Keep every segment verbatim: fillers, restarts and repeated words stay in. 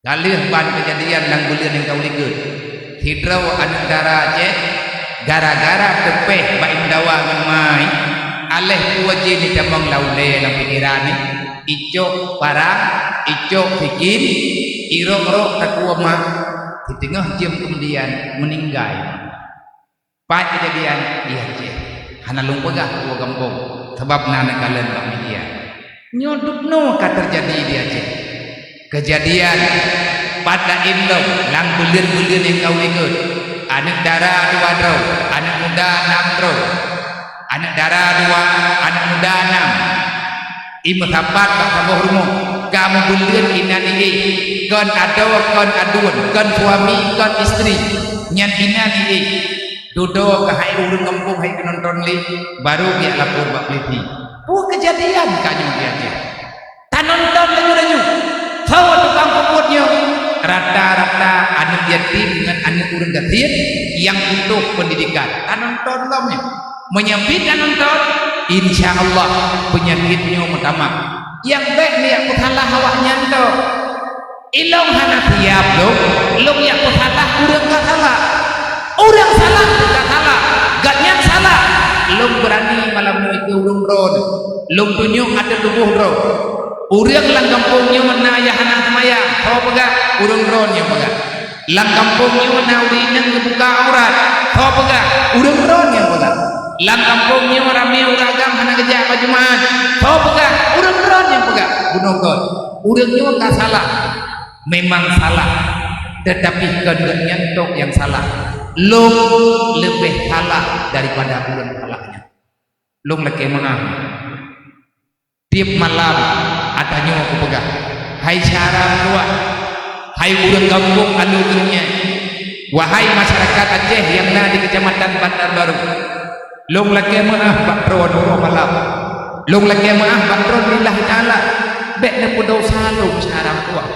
Ka lheueh ban keujadian lam buleuen nyang ka u likot. Sidroe aneuk dara Aceh, gara-gara teupéh bak imeum dawa ngon ma, aléh peue jih neutamong lam ulée lam pikeran nyan, icok parang, icok sikin, irok-rok takue ma, siteungoh jeuem keumudian meuninggai. Pat keujadian di Aceh. Hana lôn peugah tuwoe gampông, sabab na neukalon bak media. Nyoe dubnoe ka teujadi di Aceh. Keujadian pat laén lom lam buleuen-buleuen nyang ka u likot. Aneuk dara dua droe, aneuk muda nam droe. Aneuk dara dua, aneuk muda nam. Imeusapat bak saboh rumoh, ka meubuleuen inan ié. Kon adoe, kon aduen, kon suami, kon istri. Nyan inan ié. Dudoe keuhai ureuëng gampông hai keunonton lé, barô geulapor bak polisi. Peue keujadian ka nyoe di Aceh? Tanonton laju-laju. Soe tukang peubuet nyoe? Rata-rata aneuk yatim ngon aneuk ureuëng gasien nyang butoh peundidikan. Tanonton lom nyoe. Meunyoe pih tanonton, insya Allah peunyakét nyoe meutamah. Nyang bék neujak peusalah awaknyan toh. Ilong hana siab lom, lom jak peusalah ureuëng ka salah. Ureuëng salah ka salah, gobnyan salah. Lom beurani malam nyoe keu ureuëng droe. Lom tunyok ateueh tuboh droe. Ureuëng lam gampông nyoe na nyang hana seumayang, soe peugah? Ureuëng droe nyang peugah. Lam gampông nyoe na ureuëng inong geubuka aurat, soe peugah? Ureuëng droe nyang peugah. Lam gampông nyoe ramé ureuëng agam hana geujak bak Jumat, soe peugah? Ureuëng droe nyang peugah. Bunoe kon. Ureuëng nyoe ka salah. Memang salah, tetapi kon gobnyan tok nyang salah. Lom leubeh salah daripada ureuëng salah nyan. Lôn lakée meuáh. Tieb malam ata nyoe kupeugah, hai syedara meutuah, hai ureuëng gampông Alue Geungieng, wahai masyarakat Aceh nyang na di Kecamatan Bandar Baru, lôn lakée meuáh bak droeneuh malam. Lôn lakée meuáh bak droeneuh lillahi ta'ala. Bék neupeudesya lôn syedara meutuah.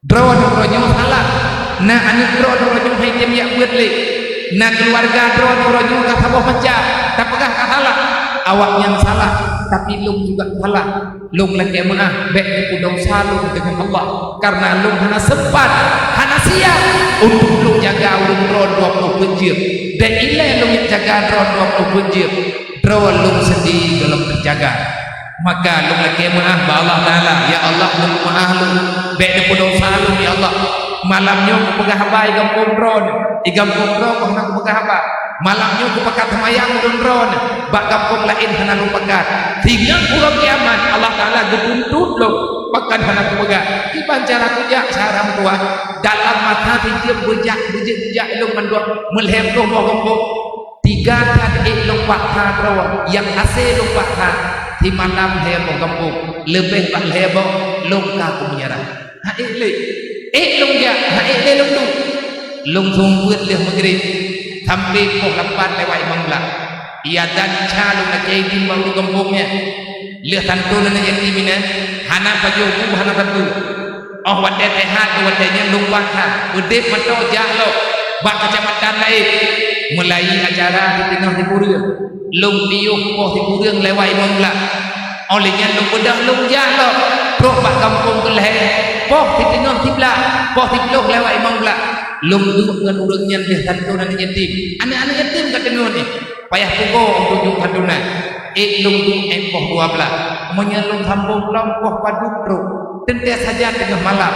Droeneuh uroe nyoe salah. Na aneuk droeneuh uroe nyoe han tem jak beuet lé. Na keuluwarga droeneuh uroe nyoe ka saboh macam, tapeugah ka salah. Awaknyan salah, tapi lôn juga salah. Lôn lakée meuáh, bék neupeudesya lôn deungon Allah, kareuna lôn hana sempat, hana siap untuk lôn jaga ureuëng droeneuh dua ploh peuet jeuem. Dan ilée lôn jaga droeneuh dua ploh peuet jeuem. Droe lôn sendiri gohlom teujaga. Maka lôn lakée meuáh bak Allah Taala, "Ya Allah, lôn meuáh lôn, bék neupeudesya lôn, ya Allah. Malam nyoe kupeugah haba i gampông droeneuh, i gampông droeneuh hana kupeugah haba. Malam nyoe kupakat seumayang lôn droeneuh, bak gampông laén hana lôn pakat. Singoh uroe kiamat, Allah Taala geutuntut lôn, pakon hana kupeugah." Kiban cara kujak syedara meutuah, dalam masa sijeuem beujak, beujeuet-beujak lôn mandum meulhée ploh boh gampông. Tiga that ék lôn paksa droe, nyang hase lôn paksa, simalam lhée boh gampông, leubeh bak lhée boh lôn ka kumeunyeurah. Hana ék lé. Ék lôn jak, hana ék lé lôn duek. Lôn seumeubeuet lheueh meugreb, sampoe poh lapan lewat limong blah. Iazan Isya lôn lakée idin bak ureuëng gampông nyan. Lheueh santon aneuk yatim inan, hana pajoh bu, hana sapeue. Óh watée sehat, óh watée nyan lôn paksa, beudeb mantong jak lom bak keucamatan laén. Meulayeue acara siteungoh sikureueng, lôn piôh poh sikureueng lewat limong blah. Óh lheueh nyan lôn beudôh lôn jak lom, trok bak gampông keu lhée, poh siteungoh siblah, poh siploh lewat limong blah. Lôn duek ngon ureuëng nyan lheueh santon aneuk yatim. Aneuk-aneuk yatim ka teungoh nyan. Payah peugoe untuk jok santunan. Ék lôn duek ék poh dua blah. Meunyoe lôn sambông lom poh padub trok, teuntée sajan teungoh malam.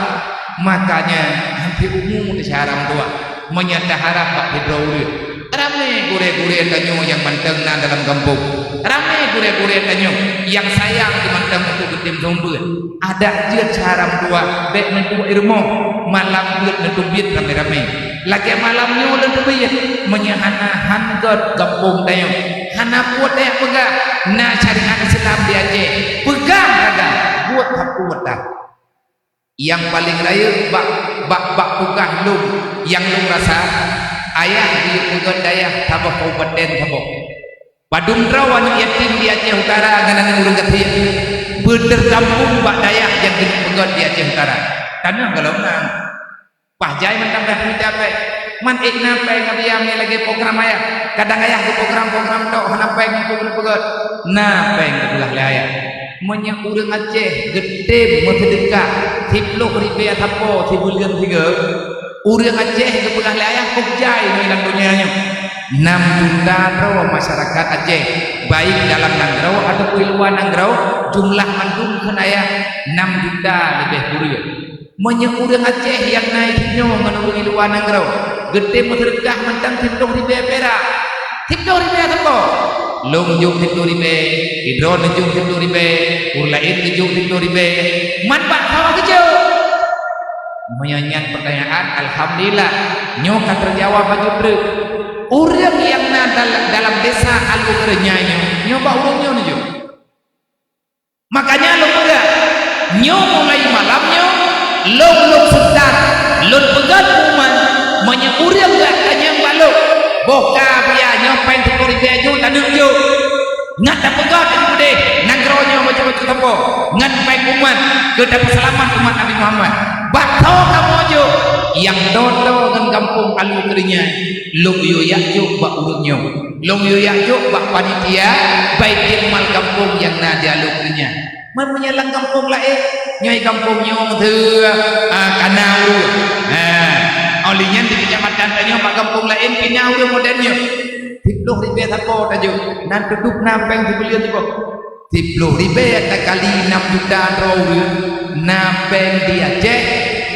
Makanya, han teuumu teusyedara meutuah. Meunyoe taharab bak sidroe ureuëng, ramé gurée-gurée tanyoe nyang mantong na dalam gampông. Ramé gurée-gurée tanyoe nyang sayang keu mantong untuk geutem seumeubeuet. Adak jeuet syedara meutuah, bék neuduek i rumoh, malam beuet neuteubiet ramé-ramé. Lagée malam nyoe lôn teubiet, meunyoe hana han gét gampông tanyoe, hana buet tajak peugah, na syariat Islam di Aceh. Peugah taga, buet hak buet dah. Nyang paleng rayeuk bak, bak, bak tugaih lôn nyang lôn rasa, ayah jeuet peugét dayah saboh kabupaten saboh. Padum droe aneuk yatim di Aceh Utara ngon aneuk ureuëng gasien, beuteukampung bak dayah nyang keuneuk peugét di Aceh Utara. Tanoh gohlom na. Paih jai mantong dah mita péng. Man ék na péng ngon biaya lagée program ayah. Kadang ayah geuprogram-program tok hana péng untuk keuneuk peugét. Na péng geupeugah lé ayah. Meunyoe ureuëng Aceh geutem meuseudeukah siploh ribée sapo sibuleuen sigoe, ureuëng Aceh geupeugah lé ayah, "Kok jai nyoe lam donya nyoe." Nam juta droe masyarakat Aceh, baik dalam nanggroe ataupun luwa nanggroe, jumlah mandum kheun ayah nam juta leubeh kureueng. Meunyoe ureuëng Aceh nyang na sinoe ngon ureuëng luwa nanggroe, geutem meuseudeukah mantong siploh ribée pirak, siploh ribée sapo. Lôn jok siploh ribée, sidroe neujok siploh ribée, ureuëng laén neujok siploh ribée, man bak sawa geujok. Meunyoe nyan peutanyaan, alhamdulillah, nyoe ka teujaweueb bacut treuk. Ureuëng nyang na dal-, dalam desa Alu Keureunyai nyoe, nyoe bak ureuëng nyoe neujok. Makanya lôn peugah, nyoe mulai malam nyoe, lôn, lôn seutôt, lôn peugah pengumuman, meunyoe ureuëng geutanyong bak lôn, boh ka biaya nyoe péng siploh ribée nyoe taneuk jok. Ngat tapeugah di udeh, nanggroe nyoe bacut-bacut sapo, ngon péng umat, keu tapeuseulamat umat Nabi Muhammad. Bak soe kamoe jok, nyang dodo ngon gampông Alu Keureunyai, lôn yue jak jok bak ureuëng nyoe. Lôn yue jak jok bak panitia Baitul Mal gampông nyang na di Alu Keureunyai. Man meunyoe lam gampông laén, nyoe gampông nyoe meuteue, ah, ka na ureuëng. Ha, óh lheueh nyan di keucamatan tanyoe bak gampông laén pih na ureuëng model nyoe. Siploh ribée sapo tajok, nan teutôp na péng sibuleuen sigoe. Siploh ribée takali nam juta droe ureuëng, na péng di Aceh,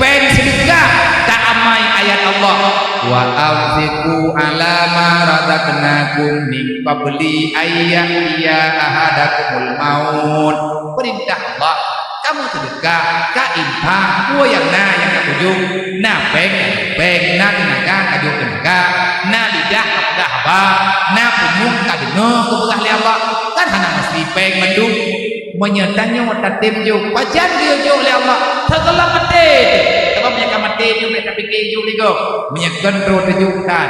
péng seudeukah, ta-amai ayat Allah, "Wa anfiqu ala ma razaqnakum min qabli an ya'tiya ahadakumul maut." Peurintah Allah, kamoe seudeukah, ka infak, peue nyang na nyang ka kujok, na péng, péng, na teunaga, kajok teunaga, na lidah, kapeugah haba, na punyueng, kadeungoe, geupeugah lé Allah. Kan hana meusti péng mandum. Meunyoe tanyoe tatem jok, pajan geujok lé Allah? Sigohlom maté. Sabab meunyoe ka maté, nyoe bèk tapike jok lé gob. Meunyoe kon droe teujok, tan.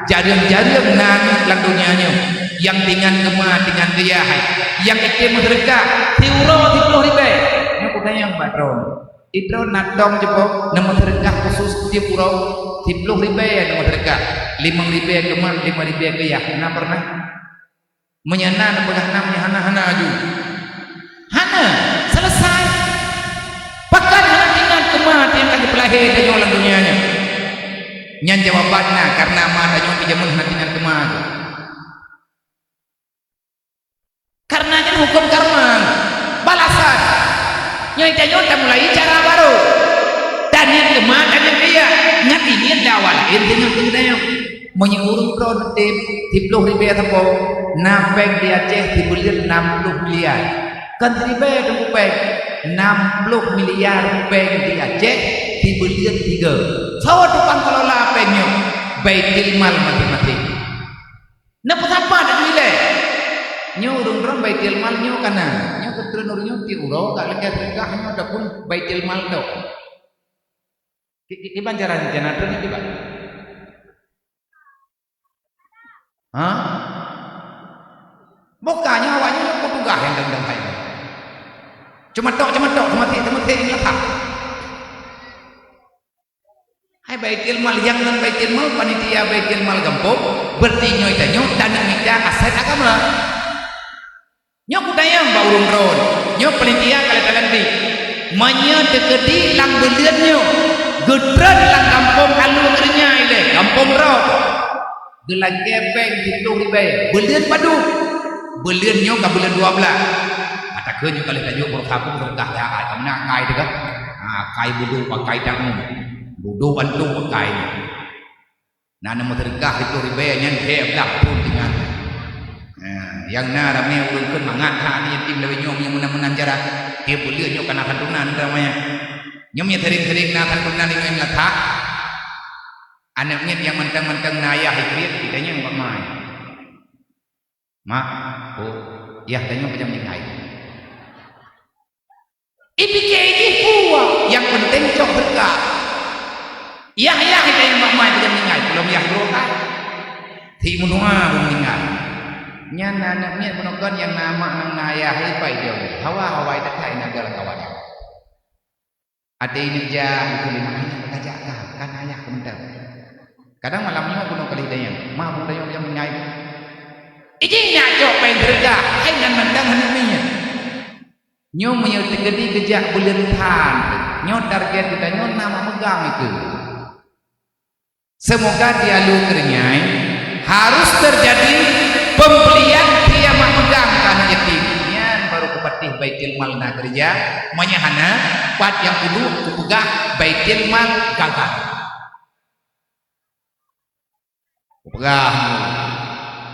Jareueng-jareueng na lam donya nyoe nyang tinggai keumah, tinggai geuyah hai. Nyang item meuseudeukah siuroe siploh ribèe. Nyoe kutanyong bak droe. Di droe na tong jipôh, na meuseudeukah khusus tiep uroe? Siploh ribèe na meuseudeukah. Limong ribèe keumah, limong ribèe geuyah. Na pernah? Meunyoe na, neupeugah na, meunyoe hana, hana aju. Hana, selesai. Pakon hana teuingat keu ma nyang ka geupeulahé tanyoe lam donya nyoe? Nyan jawaban na, kareuna ma tanyoe di jameun hana teuingat keu ma geuh. Kareuna nyan huköm karma, balasan. Nyoe tanyoe tamulai cara barô. Taniet keu ma, taniet keu yah, ngat iniet lé awak laén deungon keu geutanyoe. Meunyoe ureuëng droe neutem siploh ribèe sapo, na péng di Aceh sibuleuen nam ploh miliar. Kon siribèe teungku péng, nam ploh miliar péng di Aceh sibuleuen sigoe. Soe tukang keulola péng nyoe? Baitul Mal maséng-maséng. Neupeusapa that ilèe? Nyoe ureuëng droe Baitul Mal nyoe ka na. Nyoe keutrön ureuëng nyoe tiep uroe ka lakèe seudeukah nyoe ataupun Baitul Mal dok. Ki-, ki-, kiban cara rencana treun kiban? Ha? Boh ka nyoe awak nyoe peugah nyang dong-dong hai. Ceumatok-ceumatok, seumatik-seumatik nyoe ka. Hai Baitul Mal, nyang nan Baitul Mal, panitia Baitul Mal gampông, berarti nyoe tanyoe taneuk mita aset agama. Nyoe kutanyong bak ureuëng droe, nyoe panitia ka lheueh talantik. Meunyoe teukeudi lam buleuen nyoe, geutrön lam gampông Alu Keureunyai lé, gampông droe. Geulakèe péng siploh ribèe, buleuen padub. Buleuen nyoe ka buleuen dua blaih. Ata keu nyoe ka lheueh tajok beureukapeue seudeukah lé akai, ka meunan akai teuh kan? Ha, akai budo pakai tangan. Budo antok akai nyoe. Na, na meuseudeukah siploh ribèe nyan lhèe blaih thon tinggai. Ha, nyang na ramè ureuëng kheun mangat that aneuk yatim lawét nyoe meunyoe meunan-meunan cara. Tiep buleuen nyoe ka na santunan ramè. Nyoe meunyoe sering-sering na santunan ingat that. Aneuk miet nyang mantong-mantong na ayah ikriet, geutanyoe bak ma. Mak, Pu, yah tanyoe pajan meuninggai? Ipike jih peue, nyang peunteng cok seudeukah. Yah-yah tanyoe mak mai pajan meuninggai, peulom yah droe kai. Ti meunoe meuninggai. Nyan na aneuk miet bunoe kon nyang na mak nyang na ayah, ipai jauh. Hawa-hawa ita kai na galak kawan. Até inong jak, ikheun lé mak, "Hai, nyan ka jak kah, ka na ayah keu mantong." Kadang malam nyoe bunoe kali dayang, ma bunoe dayang nyang meungai. Ijing nyak cok péng seudeukah, hai nyan mantong hana miet. Nyoe meunyoe teukeudi geujak buleuen that, nyoe target geutanyoe na mak meugang itu. Semoga di Alue Keureunyai harus terjadi pembelian tiep mak meugang keu aneuk yatim. Nyan baru kupatéh Baitul Mal na keureuja, meunyoe hana, pat nyang kuduek kupeugah Baitul Mal gagal. Kupeugah.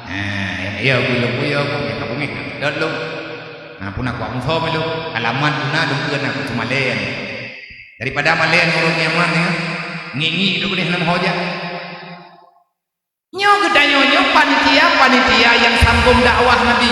Nah, ya, ya, belum, ya, belum, ya, tak bungeh, dah belum. Nah, pun aku amso melu, alamat guna dukun aku semalén. Daripada malén ureueng nyaman, ya. Ngingi tu boleh nama hoja. Nyoe geutanyoe nyoe panitia-panitia nyang sambông dakwah Nabi.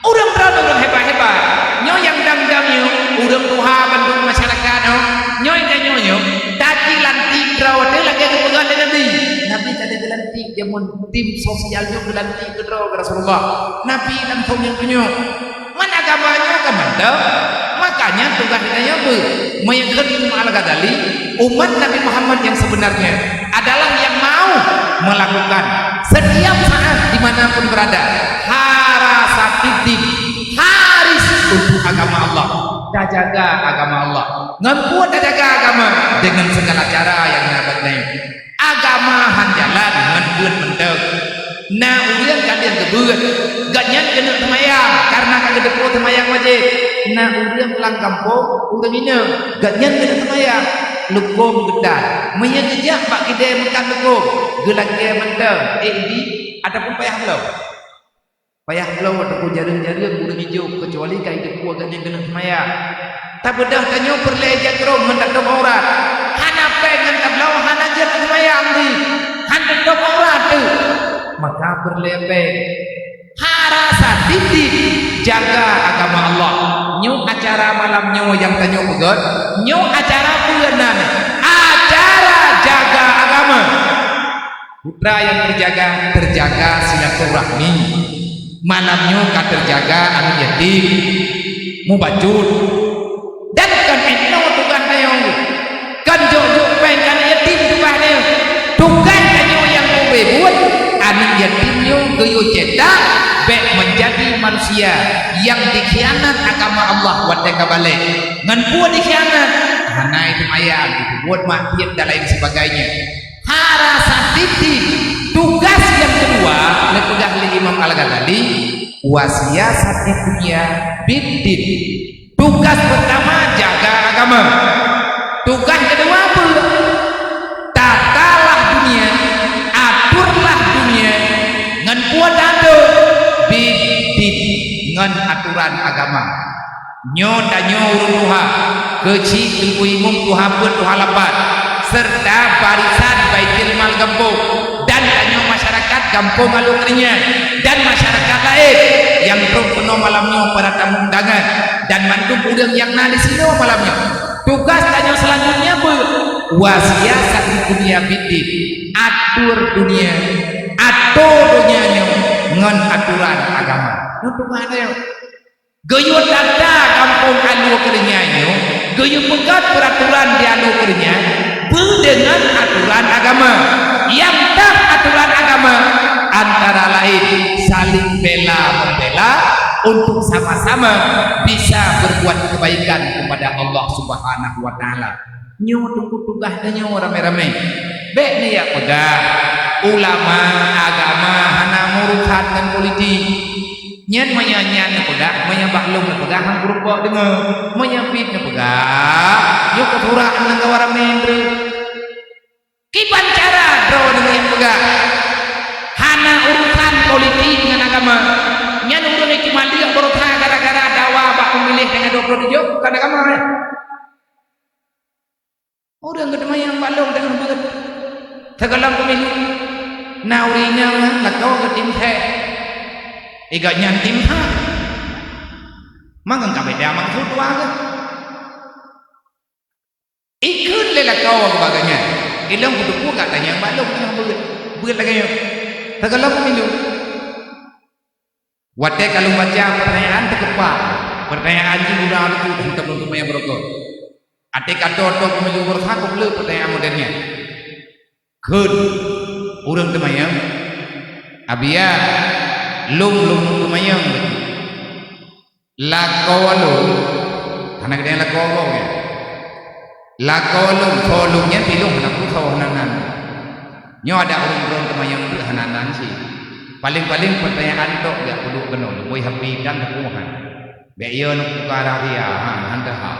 Ureueng droe ureueng hebat-hebat. Nyoe nyang dam-dam nyoe, ureueng tuha bandum masyarakat nyoe. Nyoe tanyoe nyoe, taci lantik droe teuh lagèe geupeugah lé Nabi. Nabi ka geulantik jameun tim sosial nyoe geulantik keu droe keu Rasulullah. Nabi langsông nyang tunyok. Man agama nyoe ka mantong, makanya tugaih geutanyoe beu. Meunyoe kheun Imam Al-Ghazali, umat Nabi Muhammad yang sebenarnya adalah yang mau melakukan setiap saat di mana pun berada, harasatiddin, haris untuk agama Allah, tajaga agama Allah. Ngon peue tajaga agama? Dengan segala cara yang na bak geutanyoe. Agama han jalan ngon beuet mantong. Na ureueng ka lheueh geubeuet, gobnyan keuneuk seumayang, kareuna ka geuteupeue seumayang wajéb. Na ureueng lam gampông, ureueng inong, gobnyan keuneuk seumayang. Lukôm geutan. Meunyoe geujak bak kidée meukat lukôm, geulakée mantong, éh, idi, ataupun payah bloe. Payah bloe ataupun jareueng-jareueng ureueng ijok, keucuali ka jiteupeue gobnyan keuneuk seumayang. Tabeudôh tanyoe peureulée jak rhom ngon tatôb aurat. Hana péng ngon tabloe, hana jeuet seumayang di. Han tatôb aurat teuh. Maka peureulée péng. Harasatiddin, jaga agama Allah. Nyoe acara malam nyoe nyang tanyoe peugöt, nyoe acara peue nan? Acara jaga agama. Putra nyang teujaga, teujaga silaturahmi. Malam nyoe ka teujaga aneuk yatim, mubacut. Dan kon inoe tugaih tanyoe. Kon jok-jok péng keu aneuk yatim tugaih tanyoe. Tugaih tanyoe nyang leubeh buet, aneuk yatim nyoe geuyue cetak bék meunjadi manusia nyang dikhianat agama Allah watée ka balek. Ngon peue dikhianat? Hana seumayang, jipeubuet maksiet dan lain sebagainya. Harasatiddin, tugaih nyang keudua, lé peugah lé Imam Al-Ghazali, wa siyasatid dunya biddin. Tugaih peurtama, jaga agama. Tugaih keudua peue? Tatalah dunia, aturlah dunia, ngon peue taatur? Biddin, ngon aturan agama. Nyoe tanyoe ureueng tuha, keuchik Teungku Imum tuha peuet tuha lapan, serta barisan Baitul Mal gampông, dan tanyoe masyarakat gampông Alue Keureunyai, dan masyarakat laén nyang trok keunoe malam nyoe para tamu undangan, dan mandum ureueng nyang na disinoe malam nyoe. Tugaih tanyoe seulanjutnya peue? Wa siyasatid dunya biddin, atur dunia, atur donya nyoe ngon aturan agama. Nyoe tugaih tanyoe. Geuyue tata gampông Alue Keureunyai nyoe, geuyue peugöt peuraturan di Alue Keureunyai beudeungon aturan agama. Nyang that aturan agama, antara laén saling bela-membela untuk sama-sama bisa berbuat kebaikan kepada Allah Subhanahu wa Ta'ala. Nyoe teungku tugaih tanyoe ramé-ramé. Bék neujak peugah, ulama, agama hana meurusan ngon politik. Nyan meunyoe nyan neupeugah, meunyoe bak lôn neupeugah, han kureueng deungoe. Meunyoe biet neupeugah, yôh keu surat lam gawa ramé treuk. Kiban cara droeneuh nyang peugah, hana urusan politik ngon agama. Nyan ureueng nyang cuma liek beureusaha gara-gara dawa bak peumiléh tanggal dua puluh tujuh, bukan agama, eh. Ureueng geuteumayang bak lôn teungoh beuet. Teugohlom pemilu, na ureueng inong lakoe geutim thèe. Igat nyan tim that. Mangat ka beda maksud dua geuh. Ikheun lé lakoe keu bagoe nyan, ilôn kuteupue gata nyang bak lôn teungoh beuet, beuet lagèe nyoe. Teugohlom pemilu. Watèe ka lôn baca peurtanyaan teukeupah, peurtanyaan jih guna leuku untuk lôn teumanyong beurokon. Até ka tô-tô peumilu beureusaha kupeuleueh peurtanyaan model nyan. Kheun ureueng teumanyong, "Abiya, lôn lôn teumanyong." Lakoe lôn, hana geutanyoe lakoe gob nyan. Lakoe lôn, soe lôn nyan pih lôn hana kusoe, hana nan. Nyoe adak ureueng droe teumanyong treuk hana nan cit. Paléng-paléng peutanyaan tok jak peuduek keunoe, leubeh hapé dan teupeue han. Bèk yo neuk buka rahsia, han, han teuhah.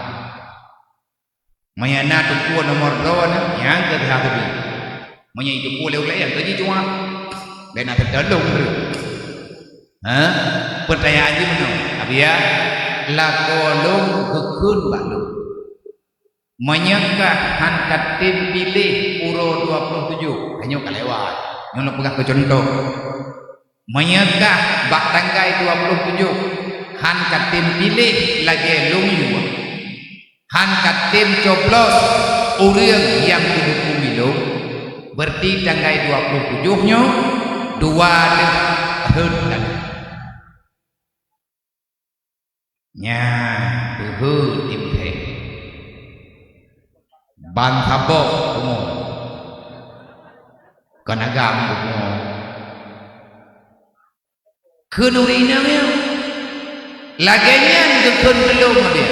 Meunyo na teupeu nomor droeneuh, nyan keuh teuhah teubiet. Meunyo jiteupeu lé ulèe, nyan keuh jijual. Bèk na teutolong treuk. Ha? Peutanyaan jih meunoe, "Abiya, lakoe lôn geukheun bak lôn, meunyo kah han ka tem piléh uroe dua ploh tujoh," tanyoe ka lewat. Nyoe lôn peugah keu cuntoh. Meunyo kah bak tanggai dua ploh tujoh han ka tem piléh lagèe lôn yue, han ka tem coblos ureueng nyang kuduek peumilu, berarti tanggai dua ploh tujoh nyoe dua lheueh rhot tadi. Nyan, beuhe tim thèe. Ban saboh pungo. Kon agam pungo. Kheun ureueng inong nyan. Lagèe nyan geukheun keu lôn, abiya.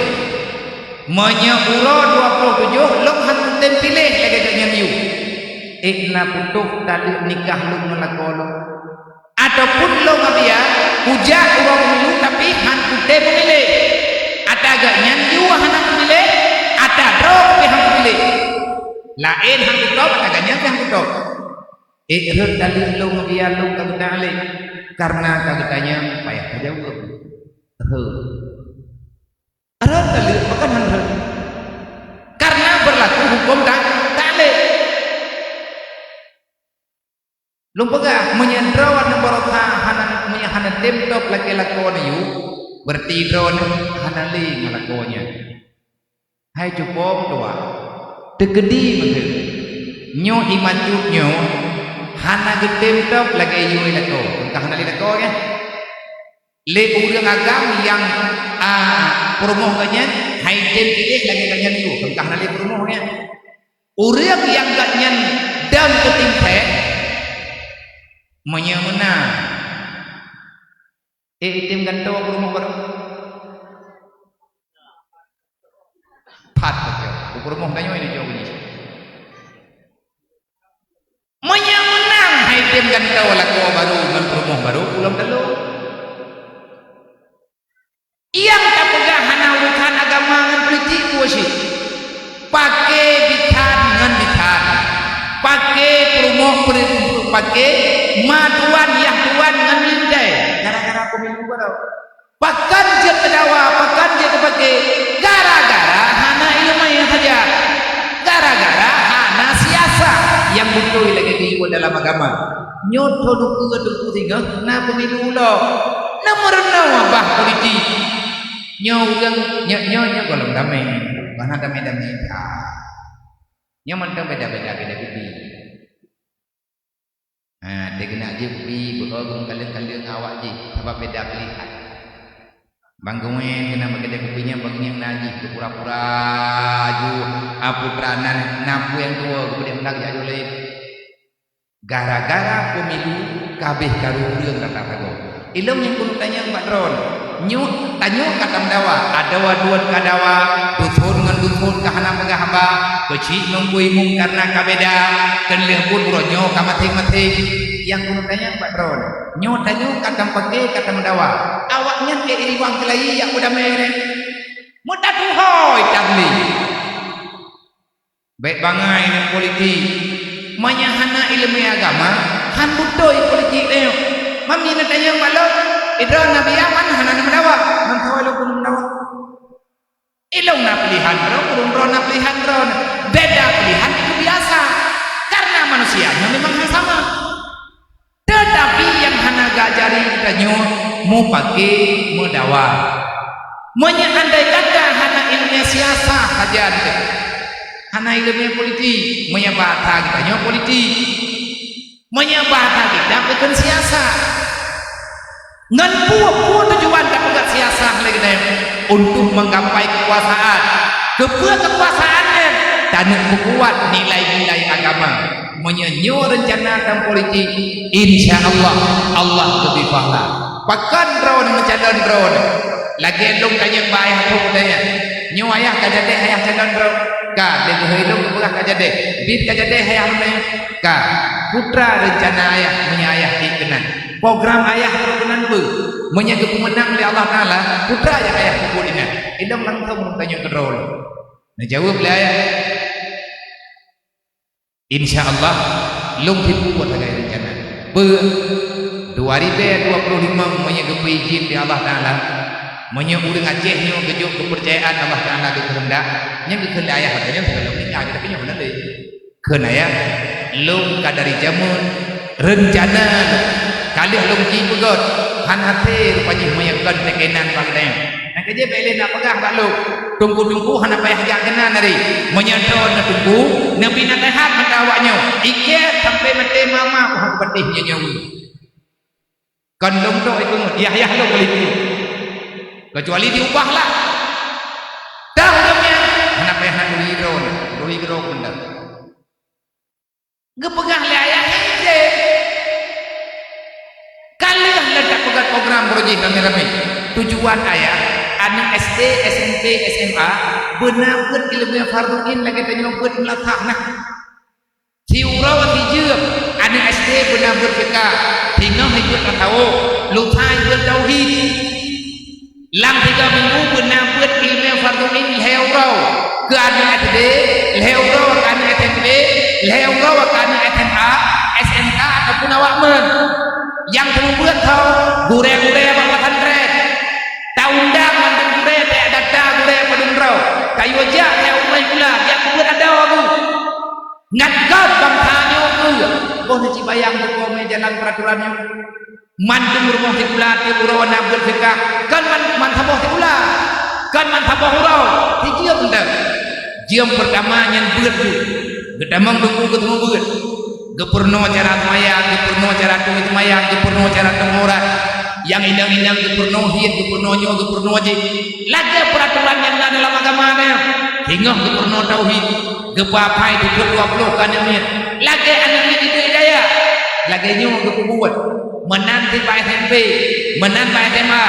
Meunyo uroe dua ploh tujoh lôn han kutem piléh lagèe gobnyan yue, ék na putôh taleuek nikah lôn ngon lakoe lôn. Ataupun lôn, abiya, kujak uroe pemilu tapi han kutem peumiléh. Ata gobnyan yue hana peumiléh, ata droe pih han peumiléh. Laén han kutôb, ata gobnyan pih han kutôb. Ék rhot taleuek lôn, abiya, lôn ka geutanyong lé. Karena ka geutanyong, payah tajaweueb. Rhot. Rhot taleuek, pakon han rhot? Karena berlaku hukum ta-, taklif. Lôn peugah, meunyo droeneuh baroesa hana, meunyo hana tem tôb lagèe lakoe neuyue, berarti droeneuh hana lé ngon lakoe nyan. Hai cupo meutuah, teukeudi meukeue. Nyoe ié macut nyoe hana geutem tôb lagèe yue lakoe, kon ka hana lé lakoe nyan. Lé ureueng agam nyang, a, peurumoh gobnyan, han tem piléh lagèe gobnyan yue, kon ka hana lé peurumoh nyan. Ureueng nyang gobnyan dam teutim thèe, meunyoe meunan, éh, item gantoe peurumoh barô. Pat beutôi, peurumoh tanyoe ini jauh ini. Meunyoe meunan, han item gantoe lakoe barô ngon peurumoh barô, ulôn teulông. Nyang tapeugah hana urusan agama ngon politik peue cit. Paké bisan ngon bisan. Paké peurumoh peri-, paké ma tuan yah tuan ngon lintèe. Gara-gara pemilu baroe. Pakon jeuet teudawa, pakon jeuet teupaké. Gara-gara hana ileumèe saja. Gara-gara hana siasat nyang beutôi lagèe geuyue dalam agama. Nyoe tho dupeue teungku singoh na pemilu ulo. Na meurunoe bah politik. Nyoe ureueng, nyoe, nyoe, nyoe gohlom damé. Bah na damé-damé. Ah. Nyoe mantong beda-beda, beda kupi. Ha, deh keunak jih kupi beuo geukaleueng-kaleueng awak jih, sabab beda pilihan. Bang Guen keunan bak keudè kupi nyan, bang nyang na jih, pura-pura ju, a, putra nan, na peue nyang tuwo, geupeudeh meunan jak jolè. Gara-gara pemilu ka abéh karu ureueng rata sagoe. Ilôn nyang keuneuk tanyong bak droeneuh. Nyoe, tanyoe ka tameudawa, adoe dua ka dawa, dusun ngon dusun ka hana peugah haba, keuchik ngon bui mung karna ka beda, keu lheueh buet uroe nyoe ka maséng-maséng. Nyang keuneuk tanyong bak droeneuh. Nyoe tanyoe ka tapaké ka tameudawa. Awaknyan keu iwang keulayi jak beudamé nyan. Meutatuhôi tabli. Bèk bangai ngon politik. Meunyo hana ileumèe agama, han beutôi politik tanyoe. Mami neutanyong bak lôn, idroe Nabi Yaman hana neumeudawa, mantong lôn keuneuk meudawa. Ilôn na pilihan droe, ureueng droe na pilihan droe. Beda pilihan itu biasa. Karena manusia nyoe memang hana sama. Teutapi nyang hana geujari geutanyoe mupaké meudawa. Meunyoe andai kata hana ileumèe siasah sajan teuh, hana ileumèe politik, meunyoe bahasa geutanyoe politik, meunyoe bahasa kitab geutanyoe siasah. Ngon peue-peue tujuan tapeugah siasah lé geutanyoe? Untuk menggapai kekuasaan. Keupeue kekuasaan nyan? Taneuk peukuat nilai-nilai agama. Meunyoe nyoe reuncana tam politik, insya Allah, Allah geubri pahala. Pakon droeneuh meucalon droeneuh? Lagèe lôn tanyong bak ayah lôn, tanyong, "Nyoe ayah ka jadeh ayah calon droe?" "Ka." "Lé geuhôi lôn geupeugah ka jadeh?" "Bit ka jadeh ayah lôn nyoe?" "Ka." "Peue treuk reuncana ayah meunyoe ayah ék keunan? Program ayah keunan peue? Meunyoe geupeumeunang lé Allah Taala, peue treuk nyang ayah peubuet inan?" Ilôn langsông lôn tanyong keudroe lôn. Neujaweueb lé ayah, "Insya Allah, lôn pih peubuet lagèe reuncana." Beu, dua ribèe dua puluh limong meunyoe geupeuidhin lé Allah Taala, meunyoe ureueng Aceh nyoe geujok keupeurcayaan Allah Taala geukeuheundak, nyang geukheun lé ayah lagèe nyan, sigohlom nikah, tapi nyoe hana lé. Kheun ayah, "Lôn ka dari jameun, reuncana lôn, ka lheueh lôn jipeugöt, hana até rupa jih meunyoe kon teukenan bak geutanyoe." Nyang keujeuet bèk lé na peugah bak lôn, "Teungku-teungku hana payah jak keunan ari. Meunyoe droeneuh teungku, neubi naseuhat mata awaknyoe, ikèe sampoe maté mama ku hana kupatéh nyoe nyoe." Kon lôn tok ipeungeut, yah-yah lôn ka lheueh ipeungeut. Keucuali diubah lah. Dah ureueng nyan hana payah na turi droeneuh, turi droe benda. Geupeugah lé ayah nyan, ka lheueh lôn tapeugöt program beurujih ramé-ramé. Tujuan ayah, aneuk S D, S M P, S M A, beuna beuet ileumèe fardhu ain lagèe tanyoe beuet meulasah nah. Siuroe sijeuem, aneuk S D beuna beuet fiqah, singoh beuet tasawuf, lusa beuet tauhid. Lam tiga minggu beuna beuet ileumèe fardhu ain lhèe uroe keu aneuk S D, lhèe uroe keu aneuk S M P, lhèe uroe keu aneuk S M A, S M K ataupun awak meu'en. Nyang seumeubeuet tho gurèe-gurèe bak pesantren. Taundang mandum gurèe, tajak data gurèe padum droe. Tayue jak tajak u rumoh sikula, jak peubeuet adoe geuh. Ngat göt bansa nyoe keuh, boh neucibayang teuko mé jalan peuratoran nyoe. Mandum rumoh sikula tiep uroe na beuet fiqah, kon man, man saboh sikula, kon man saboh uroe, sijeuem teuh. Jeuem peurtama nyan beuet dum. Geutamong teungku geuteumeubeuet. Geupeurunoe cara seumayang, geupeurunoe cara tueng seumayang, geupeurunoe cara tueng aurat. Nyang inong-inong geupeurunoe hiet, geupeurunoe nyoe, geupeurunoe jih. Lagèe peuratoran nyang na dalam agama nyan. Singoh geupeurunoe tauhid. Geupeuapai teupeu dua ploh keu aneuk miet. Lagèe aneuk miet Ibu Hidayah. Lagèe nyoe geupeubuet. Meunan cit bak S M P, meunan bak S M A,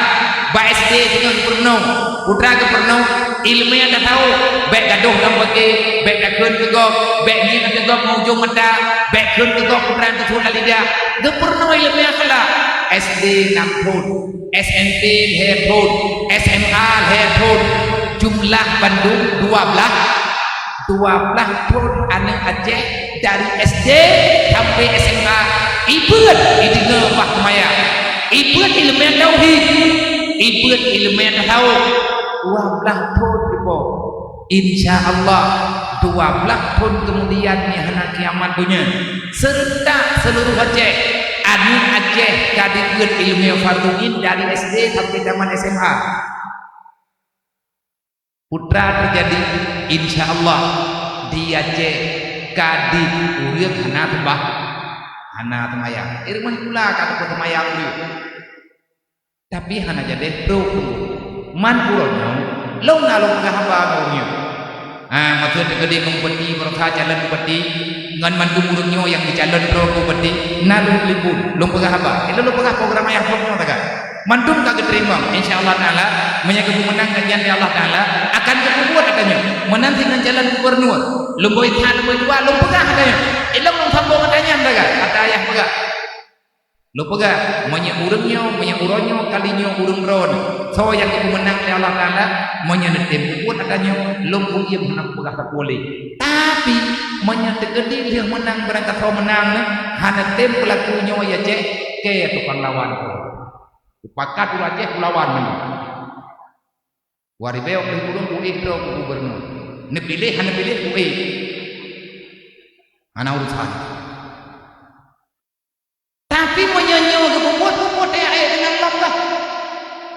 bak S D singoh geupeurunoe. Peue treuk geupeurunoe, ileumèe tasawuf, bèk gadôh lam pake, bèk takheun keu gob, bèk ngieng ateueh gob ngon ujông mata, bèk kheun keu gob peue treuk nyang teusuet lam lidah. Geupeurunoe ileumèe akhlak. S D nam thôn, S M P lhèe thôn, S M A lhèe thôn, jumlah bandum dua blaih. Dua blaih thôn aneuk Aceh dari S D sampai S M A, ibeuet ideungoe bak seumayang, ibeuet ileumèe tauhid, ibeuet ileumèe tasawuf. Dua blaih thôn teuboh. Insya Allah, dua blaih thôn keumudian nyang hana kiamat donya, serentak seuluruh Aceh, aneuk Aceh ka dibeuet ileumèe fardhu ain dari S D sampai tamat S M A. Peue treuk teujadi, insya Allah, di Aceh ka deuh ureueng hana seumah, hana seumayang. Di rumoh sikula ka teupeu seumayang ureueng. Tapi hana jadeh trok. Man uroe nyoe, lôn na lôn peugah haba ngon ureueng nyoe. Ha, maksud teukeudi ngon bupati, baroesa calon bupati, ngon mandum ureueng nyoe nyang jicalon droe keu bupati, na lôn telepon, lôn peugah haba. Ilôn lôn peugah program ayah lôn nyoe taga. Mandum ka geuteurimong, insya Allah Taala, meunyoe geupeumeunang kajian lé Allah Taala, akan geupeubuet ata nyoe. Meunan singoh calon gubernur, lôn boi that, lôn boi dua, lôn peugah ata nyoe. Ilôn lôn sambong ata nyan taga, ata ayah peugah. Lôn peugah, meunyoe ureueng nyoe, meunyoe uroe nyoe, kali nyoe ureueng droeneuh, soe nyang geupeumeunang lé Allah Taala, meunyoe neutem peubuet ata nyoe, lôn kuyiem hana peugah sapeue lé. Tapi, meunyoe teukeudi lheueh meunang barangkasoe meunang nyoe, hana tem peulaku nyoe ya ceh, keu tukang lawan. Kupakat ureueng Aceh kulawan nyoe. Dua ribèe dua ploh ureueng kuék droe keu gubernur. Neupiléh hana neupiléh kuék. Hana urusan. Tapi meunyoe nyoe geupeubuet, peubuet ya, eh, deungon lom lah.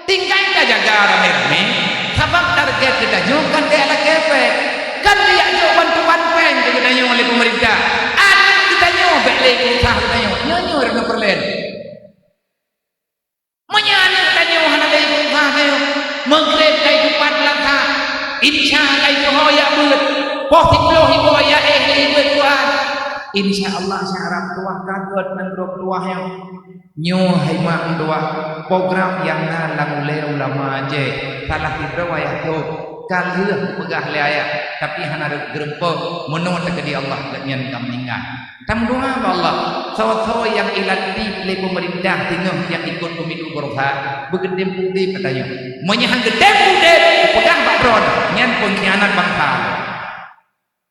Tinggai tajaga ramé-ramé, sabab target geutanyoe kon keu lakèe pèng. Kon keu jak jok bantuan pèng keu geutanyoe lé peumeurintah. Aneuk geutanyoe bèk lé peusah geutanyoe. Nyoe, nyoe ureueng peureulèe. Meunyoe aneuk tanyoe hana lé peusah tanyoe, Maghrib ka jiteupat lam that, Isya ka jiteuho jak beuet, poh siploh iboh jak éh lé beuet Quran. Insya Allah, syarat tuah ka gét nanggroe tuah nyoe. Nyoe hai mak tuah, program nyang na lam ulée ulama Aceh, salah sidroe ayah tôb, ka lheueh geupeugah lé ayah, tapi hana rot geureumpok, meunoe teukeudi Allah gobnyan ka meuninggai. Tameudoá bak Allah, soe-soe nyang ilantik lé peumeurintah singoh nyang ikot pemilu baroesa, beugeudem udeb ata nyoe. Meunyoe han geudem udeb, geupeugah bak droeneuh, nyan peungkhianat bansa.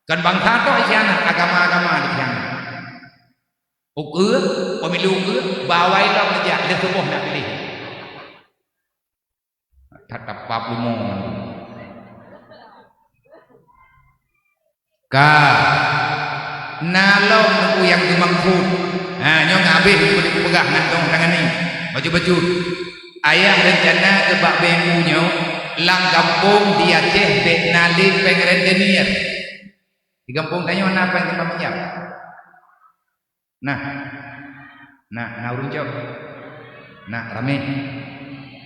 Kon bansa tok dikhianat, agama-agama dikhianat. Ukeue, pemilu ukeue, bawai lom neujak, lheueh suboh nak piléh. That tapap leumo. Ka na lom Teungku nyang geumaksud. Ha, nyoe ngon abéh Teungku dipeugah ngon dong tangan ni. Bacut-bacut. Ayah reuncana keu bak B M U nyoe lam gampông di Aceh bèk na lé péng rentenir. Di gampông tanyoe na péng teumpat pinjam? Nah. Nah, na ureueng jaweueb? Nah, ramé.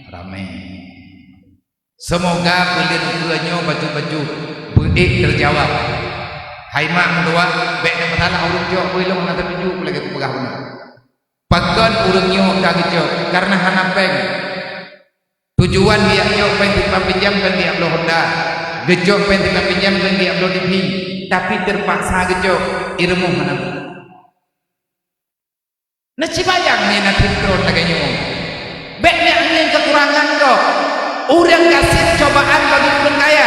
Ramé. Seumoga buleuen ukeue nyoe bacut-bacut beuék teujaweueb. Hai mak meutuah, bèk neupeusalah ureueng jaweueb, beu ilôn hana teutuju lagèe kupeugah bunoe. Pakon ureueng nyoe ka geucok? Kareuna hana péng. Tujuan geujak cok péng simpan pinjam kon geujak bloe honda, geucok péng simpan pinjam kon geujak bloe T V, tapi teupaksa geucok, i rumoh hana. Neusibayang nyan na sintron lagèe nyoe. Bèk neuk ngieng keukurangan gob. Ureueng gasien cobaan bagi ureueng kaya,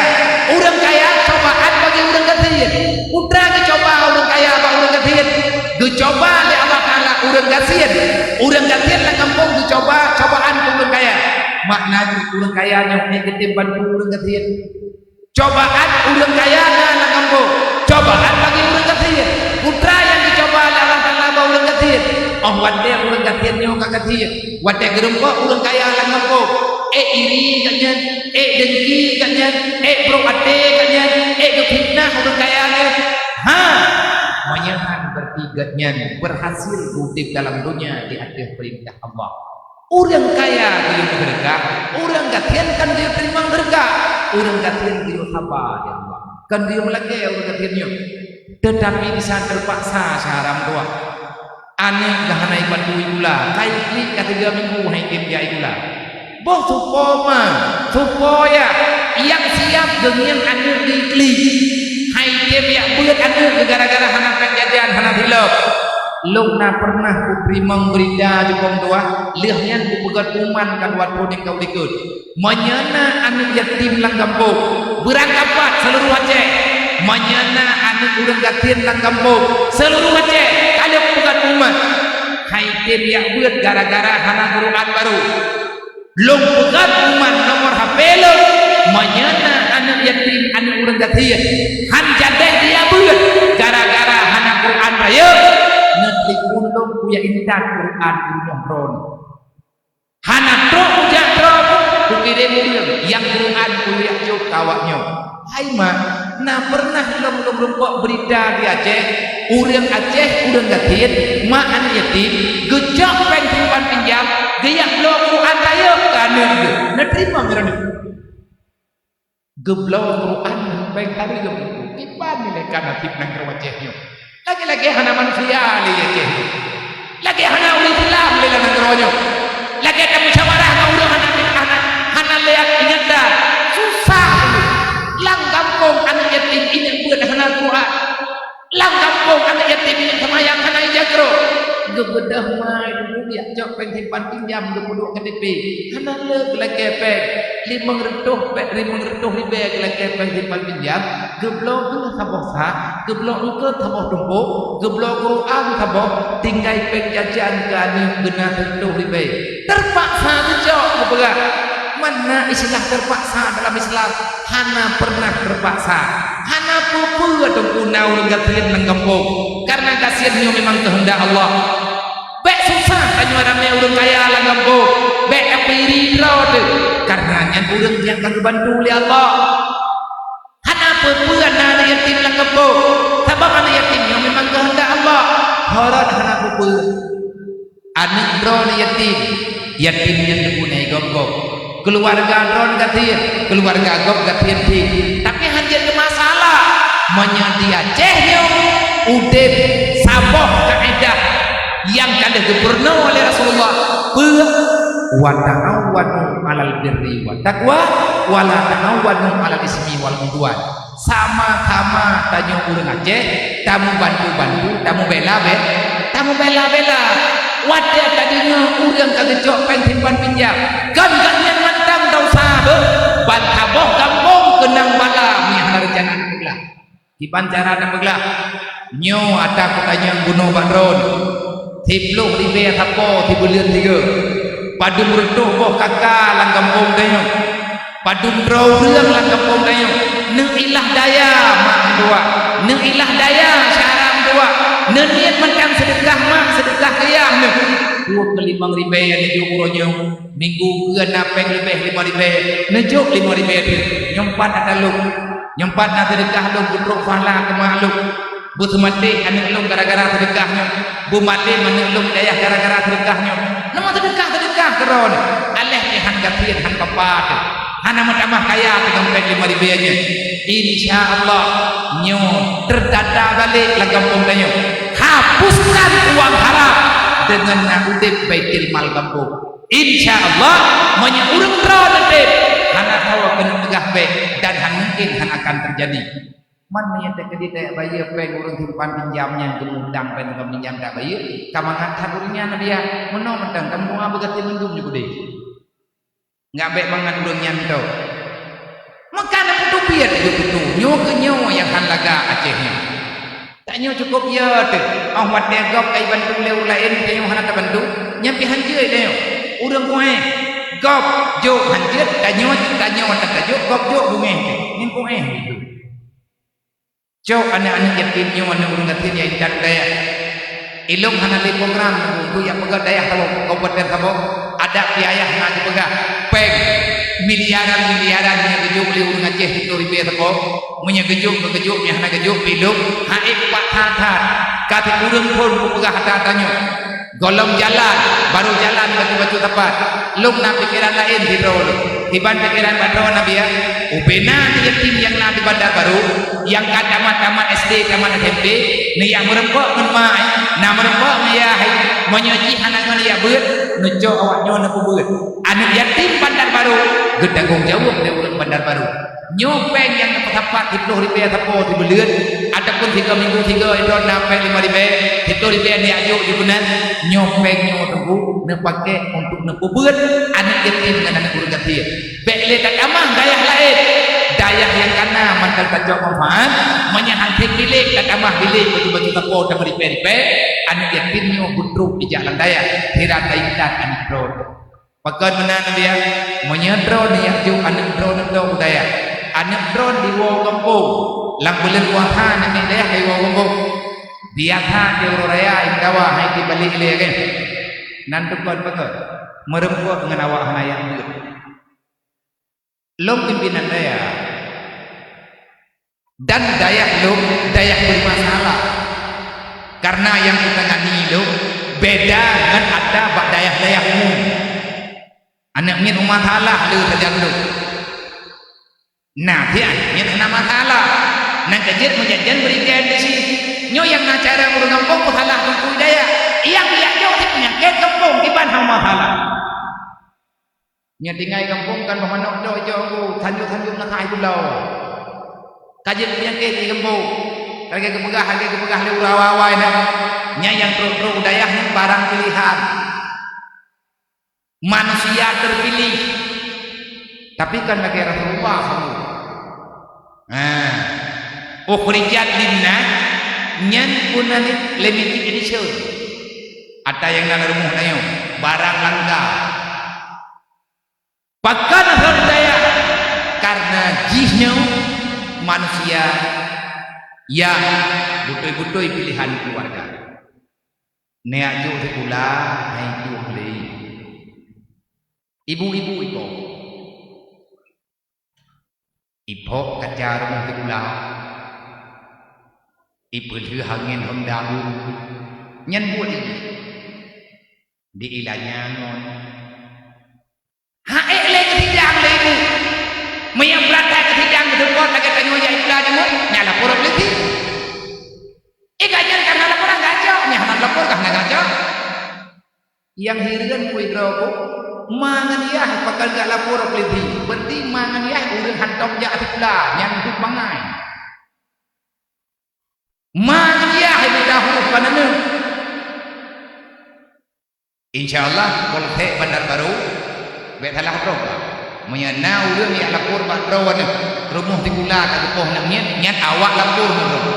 ureueng kaya cobaan bagi ureueng gasien. Peue geucoba ureueng kaya bak ureueng gasien? Geucoba lé Allah Taala ureueng gasien. Ureueng gasien lam gampông geucoba cobaan keu ureueng kaya. Makna jih ureueng kaya nyoe hana geutem bantu ureueng gasien. Cobaan ureueng kaya na lam gampông, cobaan bagi ureueng gasien. Peue nyang geucoba lé Allah Taala bak ureueng gasien? Óh watèe ureueng gasien nyoe ka gasien, watèe geurumpok ureueng kaya lam gampông, ék iri gobnyan, ék dengki gobnyan, ék brok até gobnyan, ék geufitnah ureueng kaya nyan. Ha! Meunyoe han, berarti gobnyan berhasil udeb dalam donya di ateueh peurintah Allah. Ureueng kaya geuyue meuseudeukah, ureueng gasien kan geuyue teurimong seudeukah, ureueng gasien geuyue saba di Allah. Kan geuyue meulakèe ureueng gasien nyoe. Teutapi bisa teupaksa syedara meutuah. Aneuk geuh hana ibantu i gula, ka iklik ka tiga minggu han item jak i gula. Boh supo ma, supo ya, nyang siap geungieng aneuk di iklik. Han item jak beuet aneuk geuh gara-gara hana péng jajan, hana silop. Lôn na peureunah kuteurimong beurita di gampông tuah, lheueh nyan kupeugöt pengumuman ka dua thôn nyang ka u likot. Meunyoe na aneuk yatim lam gampông, beurangkapat seuluruh Aceh. Meunyoe na aneuk ureueng gasien lam gampông, seuluruh Aceh, ka lheueh peugöt pengumuman. Han item jak beuet gara-gara hana Quran baru. Lôn peugöt pengumuman nomor H P lôn, meunyoe na aneuk yatim, aneuk ureueng gasien, han jadeh dijak beuet gara-gara hana Quran rayeuk, neutelepon lôn kujak intat Quran u rumoh droeneuh. Hana trok kujak droe, kukirém ureueng nyang Quran kujak jok keu awaknyoe. Hai mak, na peureunah lôn, lôn rumpok beurita di Aceh, ureueng Aceh, ureueng gasien, mak aneuk yatim, geucok péng simpan pinjam, geujak bloe Quran rayeuk keu aneuk geuh. Neuteurimong droeneuh. Geubloe Quran péng hareuem. Kiban nilai ka naseb nanggroe Aceh nyoe. Lagèe-lagèe hana manusia lé Aceh nyoe. Lagèe hana ureueng Islam lé lam nanggroe nyoe. Lagèe tamusyawarah ngon ureueng hana, hana, hana lé ingat dah. Susah. Lam gampông aneuk yatim ingat beuet hana Quran. Lam gampông aneuk yatim ingat seumayang hana ijaga. Geubeudôh mai dulu jak cok péng simpan pinjam geupeuduek K T P. Hana lé geulakèe péng. Limong reutôh péng, limong reutôh ribèe geulakèe péng simpan pinjam. Geubloe geuh saboh sak, geubloe eungkôt saboh tumpôk, geubloe Quran saboh, tinggai péng jajan keu aneuk geuh na sireutôh ribèe. Teupaksa geucok geupeugah. Mana istilah teupaksa dalam Islam? Hana peureunah teupaksa. Hana peue-peue teungku na ureueng gasien lam gampông. Kareuna gasien nyoe memang keuheundak Allah. Bèk susah tanyoe ramè ureueng kaya lam gampông. Bèk tapeuri droe teuh. Kareuna nyan ureueng nyang ka geubantu lé Allah. Hana peue-peue na aneuk yatim lam gampông. Sabab aneuk yatim nyoe memang keuheundak Allah. Horot hana peue-peue. Aneuk droeneuh yatim, yatim nyan teupeu na gob-gob. Keuluwarga droeneuh gasien, keuluwarga gob gasien cit. Tapi han jeuet keu masalah. Meunyoe di Aceh nyoe udeb, sab, Nyang ka lheueh geupeurunoe lé Rasulullah, peue? "Wa ta'awanu 'alal birri wat taqwa, wa la ta'awanu 'alal ismi wal 'udwan." Sama-sama tanyoe ureuëng Aceh, tamubantu-bantu, tamubela-be-, tamubela-bela. Watée tadeungoe ureuëng ka geucok péng simpan pinjam, kon gobnyan mantong desya beuh, ban saboh gampông keunong bala nyang hana reuncana tapeuglah. Kiban cara tapeuglah, nyoe ata kutanyoe bunoe bak droe. Siploh ribée sapo sibuleuen sigoe. Padum reutôh boh KK lam gampông tanyoe. Padum droe ureuëng lam gampông tanyoe. Neuilah daya mak meutuah. Neuilah daya syara meutuah. Neuniet mantong seudeukah mak, seudeukah keu ayah neuh. Dua peulimong ribée neujok uroe nyoe. Minggu keue na péng leubeh limong ribée, neujok limong ribée teuk. Nyoe pat ata lôn. Nyoe pat na seudeukah lôn beutrok pahala keu mak lôn. Beuseumaté aneuëk lôn gara-gara seudeukah nyoe. Beumaté aneuëk lôn dayah gara-gara seudeukah nyoe. Nama seudeukah-seudeukah keudroe nyoe? Aléh nyan han gasien, han papa teuh. Hana meutamah kaya teuh ngon péng limong ribée nyoe. Insya Allah, nyoe teudata balek lam gampông tanyoe. Hapuskan uang haram deungon na udeb baitul mal gampông. Insya Allah, meunyoe ureuëng droe leudeb, hana sawa keuneuk peugah bék dan han mungken han akan teujadi. Man meunyoe teukeudi tajak bayeue péng ureuëng simpan pinjam nyang geumudang péng simpan pinjam tajak bayeue, ka mangat that ureuëng nyan, Nabi, ya. Meunoe mantong, kamoe beugati mandum nyoe keudeh. Nggak bék mangat ureuëng nyan tho. Meuka na peutupiet laju tutoe, nyoe keu nyoe nyang han lagak Aceh nyoe. Tanyoe cukôp yo teuh, óh watée gob ka jibantu lé ureuëng laén, tanyoe hana tabantu, nyan pih han jeuet tanyoe. Ureuëng kuéh, gob jok han jeuet, tanyoe, tanyoe tan tajok, gob jok beungéh teuh, nyan kuéh laju. Cok aneuëk-aneuëk yatim nyoe, aneuëk ureuëng gasien nyang intat budaya. Ilong hana lé program untuk jak peugah dayah saboh, kabupaten saboh, adat pih ayah na geupeugah, péng miliaran-miliaran nyang geujok lé ureuëng Aceh siploh ribée sapo. Meunyoe geujok, geujok, nyang hana geujok, pih lom, hai pat that-that. Ka sikureueng phon kupeugah ata-ata nyoe. Gohlom jalan, barô jalan bacut-bacut sapat. Lôn na pikeran laén sidroe lôn. Kiban pikeran bak droe, Nabi, ya. Ubena yatim nyang na di Bandar Baru, nyang ka tamat-tamat SD, tamat SMP, neujak meurumpok ngon mak, na meurumpok ngon yah, meunyoe jih hana ngon jak beuet, neucok awak nyoe neupeubeuet. Aneuëk yatim Bandar Baru geutanggong jaweueb lé ureuëng Bandar Baru. Nyoe péng nyang neupeusapat siploh ribée sapo sibuleuen, ataupun sigoe minggu sigoe droe na péng limong ribée, siploh ribée neujak jok jikeunan, nyoe péng nyoe teungku neupaké untuk neupeubeuet aneuëk yatim ngon aneuëk ureuëng gasien. Bék lé tatamah dayah laén, dayah nyang ka na mantong tacok manfaat, meunyoe han sép bilék tatamah bilék bacut-bacut sapo tameuribée-ribée, aneuëk yatim nyoe beutrok jijak lam dayah, sira taintat aneuëk droe. Pakon meunan, Nabi, ya? Meunyoe droe neujak jok aneuëk droe neuh u dayah, aneuëk droe diwoe gampông, lam buleuen puasa namiet dayah ka jiwoe gampông. Biasa di uroe raya imeudawa hai tieb balek ilée kan. Nan tukon pakon? Meurumpok ngon awak hana jak beuet. Lôn pimpénan dayah. Dan dayah lôn, dayah beumasalah. Karena nyang kutangani lôn beda ngon ata bak dayah-dayah umum. Aneuëk miet beumasalah le sajan lôn. Nah, dia miet hana masalah. Nang keujeuet meujanjian bri K M D C. Nyoe nyang na cara ureuëng gampông peusalah teungku dayah. Nyang jak jok cit peunyakét gampông kiban hana masalah. Nyan tinggai gampông kan bah manok jok-jok bu, tanjong-tanjong na hai pulo. Ka jeuet peunyakét di gampông. Lagée geupeugah, lagée geupeugah lé ureuëng awai-awai nyan. Nyan nyang trok-trok u dayah nyan barang pilihan. Manusia terpilih. Tapi kan lagée Rasulullah saboh. Nah, ukhrijat linnas nyan pun limited edition. Ata nyang na rumoh tanyoe, barang langka. Pakon hana daya? Karena jih nyoe manusia nyang beutôi-beutôi pilihan keluarga. Neujak jok sikula, hai tueng lé. Ibu-ibu iko. Ipok kaca rumoh sikula. Ipeulheueh angén honda guru. Nyan buet ibu. Di ilanya ngon. Haék lé keusidang lé ibu. Meunyoe brat that keusidang geuseupôt lagée tanyoe jak sikula deungon, nyan lapor polisi. Eh, ka nyan ka na laporan gacok, nyan hana lapor ka hana gacok. Nyang hireuen peue droe, ma ngon yah pakon jak lapor polisi. Berarti ma ngon yah ureuëng hantom jak sikula, nyan dum bangai. Ma ngon yah ibu tahu paneuneuh. Insya Allah, Polsek Bandar Baru, bék salah droe. Meunyoe na ureuëng jak lapor bak droe nyoe, rumoh sikula ka geupoh aneuk miet, nyan awak lapor ngon droe.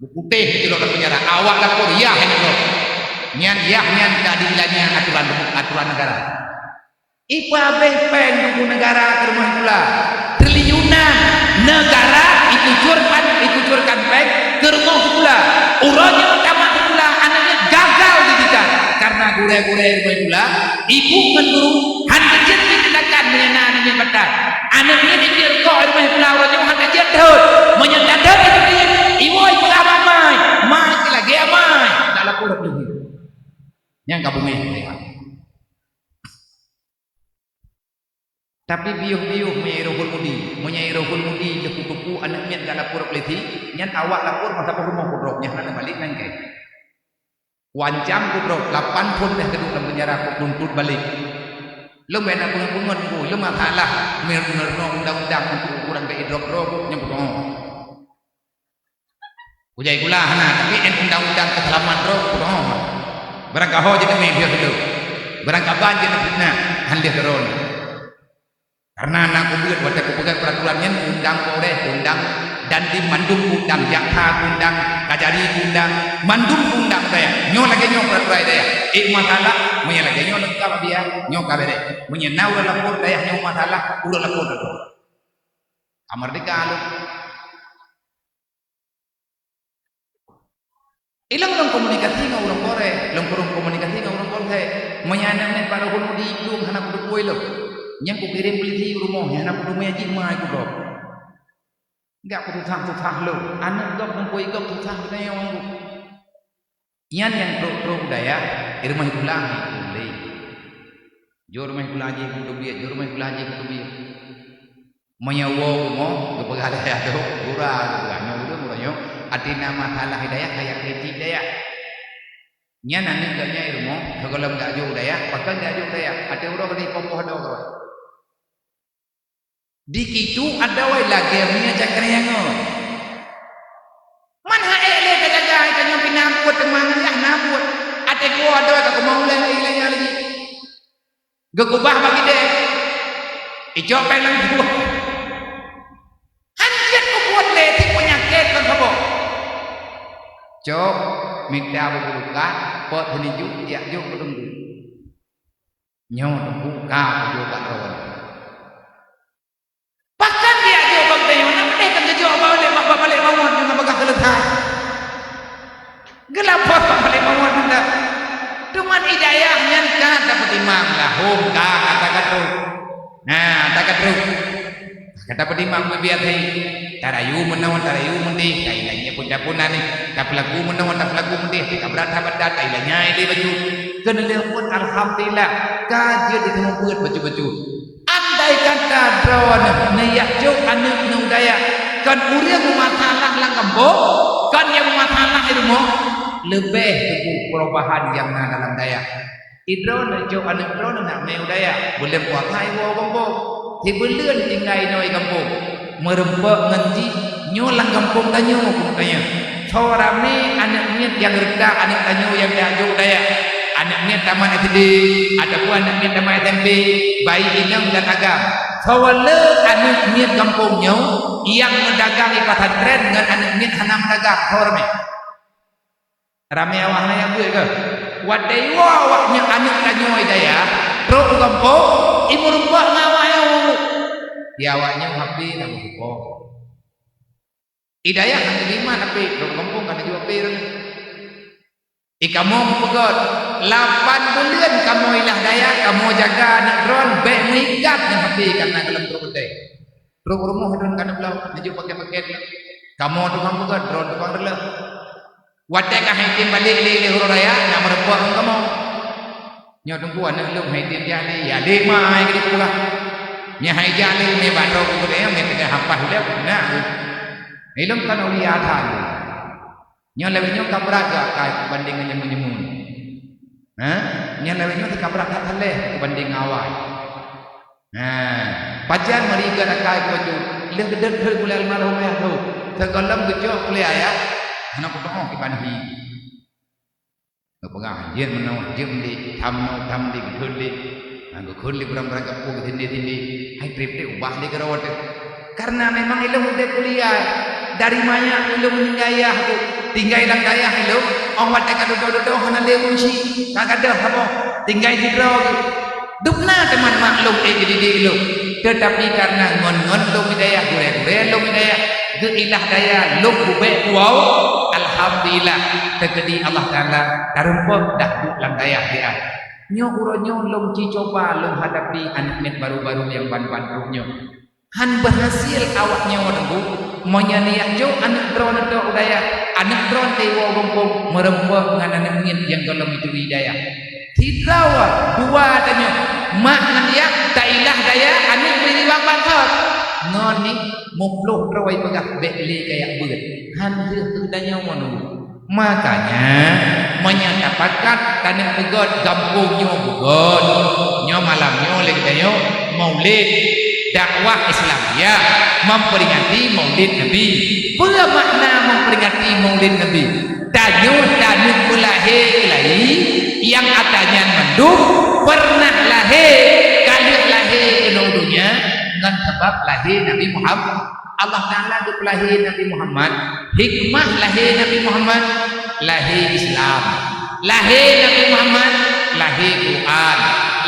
Beuputéh jilok lam penjara, awak lapor, yah nyan droe. Nyan, yah nyan ka diilanya aturan, aturan negara. Ipeubéh péng duku negara keu rumoh sikula. Triliunan negara ikucurkan, ikucurkan péng keu rumoh sikula. Uroe nyoe tamat sikula, aneuk nyan gagal didikan. Karena gurée-gurée rumoh sikula, ibu ngon guru, hana jeuet tindakan meunyoe na aneuk nyan batat. Aneuk nyan ipiôh kok rumoh sikula uroe nyoe hana jeuet deuh. Meunyoe na deuh aneuk nyan, iwoe peugah bak mai. Mai lagée amai. Dak lapor polisi. Nyang ka beungéh. Tapi piôh-piôh meunyoe Irohul Mudi, meunyoe Irohul Mudi jeuet kuteupeu aneuk miet ka lapor polisi, nyan awak lapor masa boh rumoh kudroe, nyan hana balek nangkai. Wancam kudroe, lapan thon teuh keuduek lam penjara, kutuntut balek. Lom bèk na peungon-peungon ku, lom masalah meureunoe undang-undang untuk ukuran bèk idrop droe, nyan peunoh. Ujai gula hana, tapi en undang-undang keselamatan roh, roh. Barang kaho jadi main dia dulu. Barang kaban jadi fitnah, han dia turun. Karena anak kubeuet, watèe kupeugah peraturan nyan, undang Polres, undang Dandim mandum undang, jaksa undang, kajari undang, mandum undang dayah. Nyoe lagèe nyoe peraturan dayah. Eh, masalah, meunyoe lagèe nyoe lengkap biaya, nyoe ka beres. Meunyoe na ureueng lapor dayah nyoe masalah, ureueng lapor, lapor. Ka merdeka lom. Ilong lôn komunikasi ngon ureueng Polres, lôn kureueng komunikasi ngon ureueng Polsek. Meunyoe aneuk nyan bak lôn di plueng hana kuteupeu lom. Nyan kukirém polisi u rumoh, nyan hana kuteumé jih mai kudroe. Enggak kususah-susah lom. Aneuk gob ngon pue gob susah geutanyoe ngon geuh. Nyan nyang trok-trok u dayah, i rumoh sikula han teuleubeh. Jok rumoh sikula jih keu teubiet, jok rumoh sikula jih keu teubiet. Meunyoe woe u rumoh, geupeugah lé ayah teuh, gura geupeugah, nyoe ureueng uroe nyoe, até na masalah i dayah, ka jak kritik dayah. Nyan aneuk geuh nyan i rumoh, sigohlom jak jok u dayah, pakon jak jok u dayah, até uroe keuneuk poh-poh doe. Di kitu adoe lagèe minyeuk cakréng ngon. Man ha ék lé tajaga, tanyoe pih na buet, teuma ngon yah na buet. Até geuwoe adoe ka keumah ulèe lé, lé nyan lé jih. Geukubah bak idéh. Icok péng lam tuboh. Han jeuet peubuet lé, cit peunyakét kon saboh. Cok, mita bubulukan, pot heuneujok, jak jok keu teungku. Nyoe teungku ka geujok bak droe. Pakon jak jok bak geutanyoe, na meudeh kan geujok bak balek, bak, bak balek mawöt, deungon bagah keuleusai. Geulapor bak balek mawöt mantong. Teuma i dayah nyan ka tapeutimang, lahom ka, ka takeudroe. Nah, takeudroe. Ka tapeutimang beubiet hai. Tarayu meunoe, tarayu meudeh, ka ilanya pun-pun na nyoe. Tapeulaku meunoe, tapeulaku meudeh, ka brat that badan, ka ilanya idéh bacut. Keuneulheueh pun alhamdulillah, ka jeuet jiteumeubeuet bacut-bacut. Andai kata droeneuh neujak jok aneuk neuh u dayah, kon ureueng meumasalah lam gampông, kon nyang meumasalah i rumoh, leubeh teupeu perubahan nyang na dalam dayah. Sidroe neujok aneuk droeneuh nak mé u dayah, buleuen puasa iwoe u gampông. Sibuleuen tinggai inoe i gampông. Meurumpok ngon jih, nyoe lam gampông tanyoe, kheun tanyoe. Soe ramé aneuk miet nyang reutak aneuk tanyoe nyang tajok u dayah. Aneuk miet tamat S D, ataupun aneuk miet tamat S M P, baik inong dan agam. Soe le aneuk miet gampông nyoe nyang meudagang i pesantren ngon aneuk miet hana meudagang, soe ramé? Ramé awak hana nyang beuet keuh. Watèe iwoe awak nyan aneuk tanyoe i dayah, trok u gampông, imeurumpok ngon awak nyan. Di awak nyan hapé na meurumpok. I dayah hana teurimong hapé, trok u gampông ka neujok hapé. I kamoe meupeugöt, lapan buleuen kamoe ilah dayah, kamoe jaga aneuk droen, bèk meuikat ngon hapé ka na gohlom trok u dayah. Trok rumoh droen ka neubloe, neujok pakèt-pakèt. Kamoe tukang peugöt, droen tukang reuleuh. Watèe ka hai tem balek lé, lé uroe raya, na meurumpok ngon kamoe. Nyoe teungku aneuk lôn hai tem jak lé, ya lé ma hai keu dipeugah. Nyan hai jak lé, mé bak droe keu geutanyoe, mé teungoh hapah lé, na. Ilôn kon ulia that. Nyoe lagèe nyoe ka brat gak ka banding ngon jameun-jameun. Ha? Nyan lawét nyoe teuka brat that saléh dibandéng ngon awai. Nah, pajan meuri geunakai geuh baju, lheueh geudeuet thon ulée almarhum ayah teuh. Sigohlom geucok ulée ayah, hana kutoh kiban hi. Geupeugah, "Jeuet meunoe, jeuet meundi, tham noe, tham di, geukheun di." Nah, geukheun di barang-barang gampông geutindé-tindé. Hai treb-treb ubah lé keudroe teuh. Karena memang ilôn udeb kuliah. Dari manyak ilôn meuninggai ayah tu. Tinggai lam dayah ilôn, 'oh watée ka dudoe-dudoe hana lé ureuëng chik, ka gadôh saboh. Tinggai sidroe geuh. Dubna teuma mak lôn ék geudidik lôn, teutapi kareuna ngon-ngon lôn i dayah, gurée-gurée lôn i dayah, geuilah dayah lôn ubek kuwoe, alhamdulillah, teukeudi Allah Taala tareumpok dah duek lam dayah di ai. Nyoe uroe nyoe lôn ci cuba lôn hadapi aneuk miet baru-baru nyang ban-ban troh nyoe. Han beuhasiel awak nyoe teungku, meunyoe neujak jok aneuk droeneuh u dayah, aneuk droeneuh teuwoe gampông meureumpok ngon aneuk miet nyang gohlom itu i dayah. Sidroe dua tanyoe, mak ngon yah tailah dayah aneuk meuriwang bantot. Ngon ni muplôh droe peugah bék lé kayak beuet. Han deuh keu tanyoe ngon ulôn. Makanya, meunyoe tapakat taneuk peugöt gampông nyoe beugöt, nyoe malam nyoe lé geutanyoe Maulid, dakwah Islamiyah, memperingati Maulid Nabi. Peue makna memperingati Maulid Nabi? Tanyoe taneuk meulahé keulayi nyang ata nyan mandum pernah lahé, ka lheueh lahé keunoe donya ngon sabab lahé Nabi Muhammad. Allah Taala geupeulahé Nabi Muhammad, hikmah lahé Nabi Muhammad, lahé Islam. Lahé Nabi Muhammad, lahé Quran.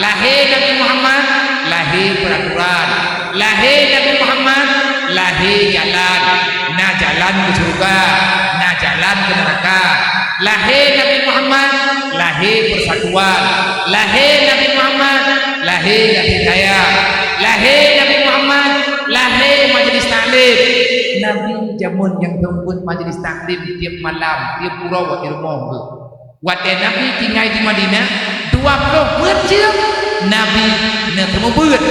Lahé Nabi Muhammad, lahé peraturan. Lahé Nabi Muhammad, lahé jalan. Na jalan keu syeuruga, na jalan keu neuraka. Lahé Nabi Muhammad, lahé persatuan. Lahé Nabi Muhammad, lahé kasih sayang. Lahé Nabi Muhammad, lahé majelis taklim. Nabi jameun nyang seumeubeuet majelis taklim tieb malam, tieb uroe di rumoh geuh. Watée Nabi tinggai di Madinah, dua ploh buleuen jeuem Nabi neuseumeubeuet.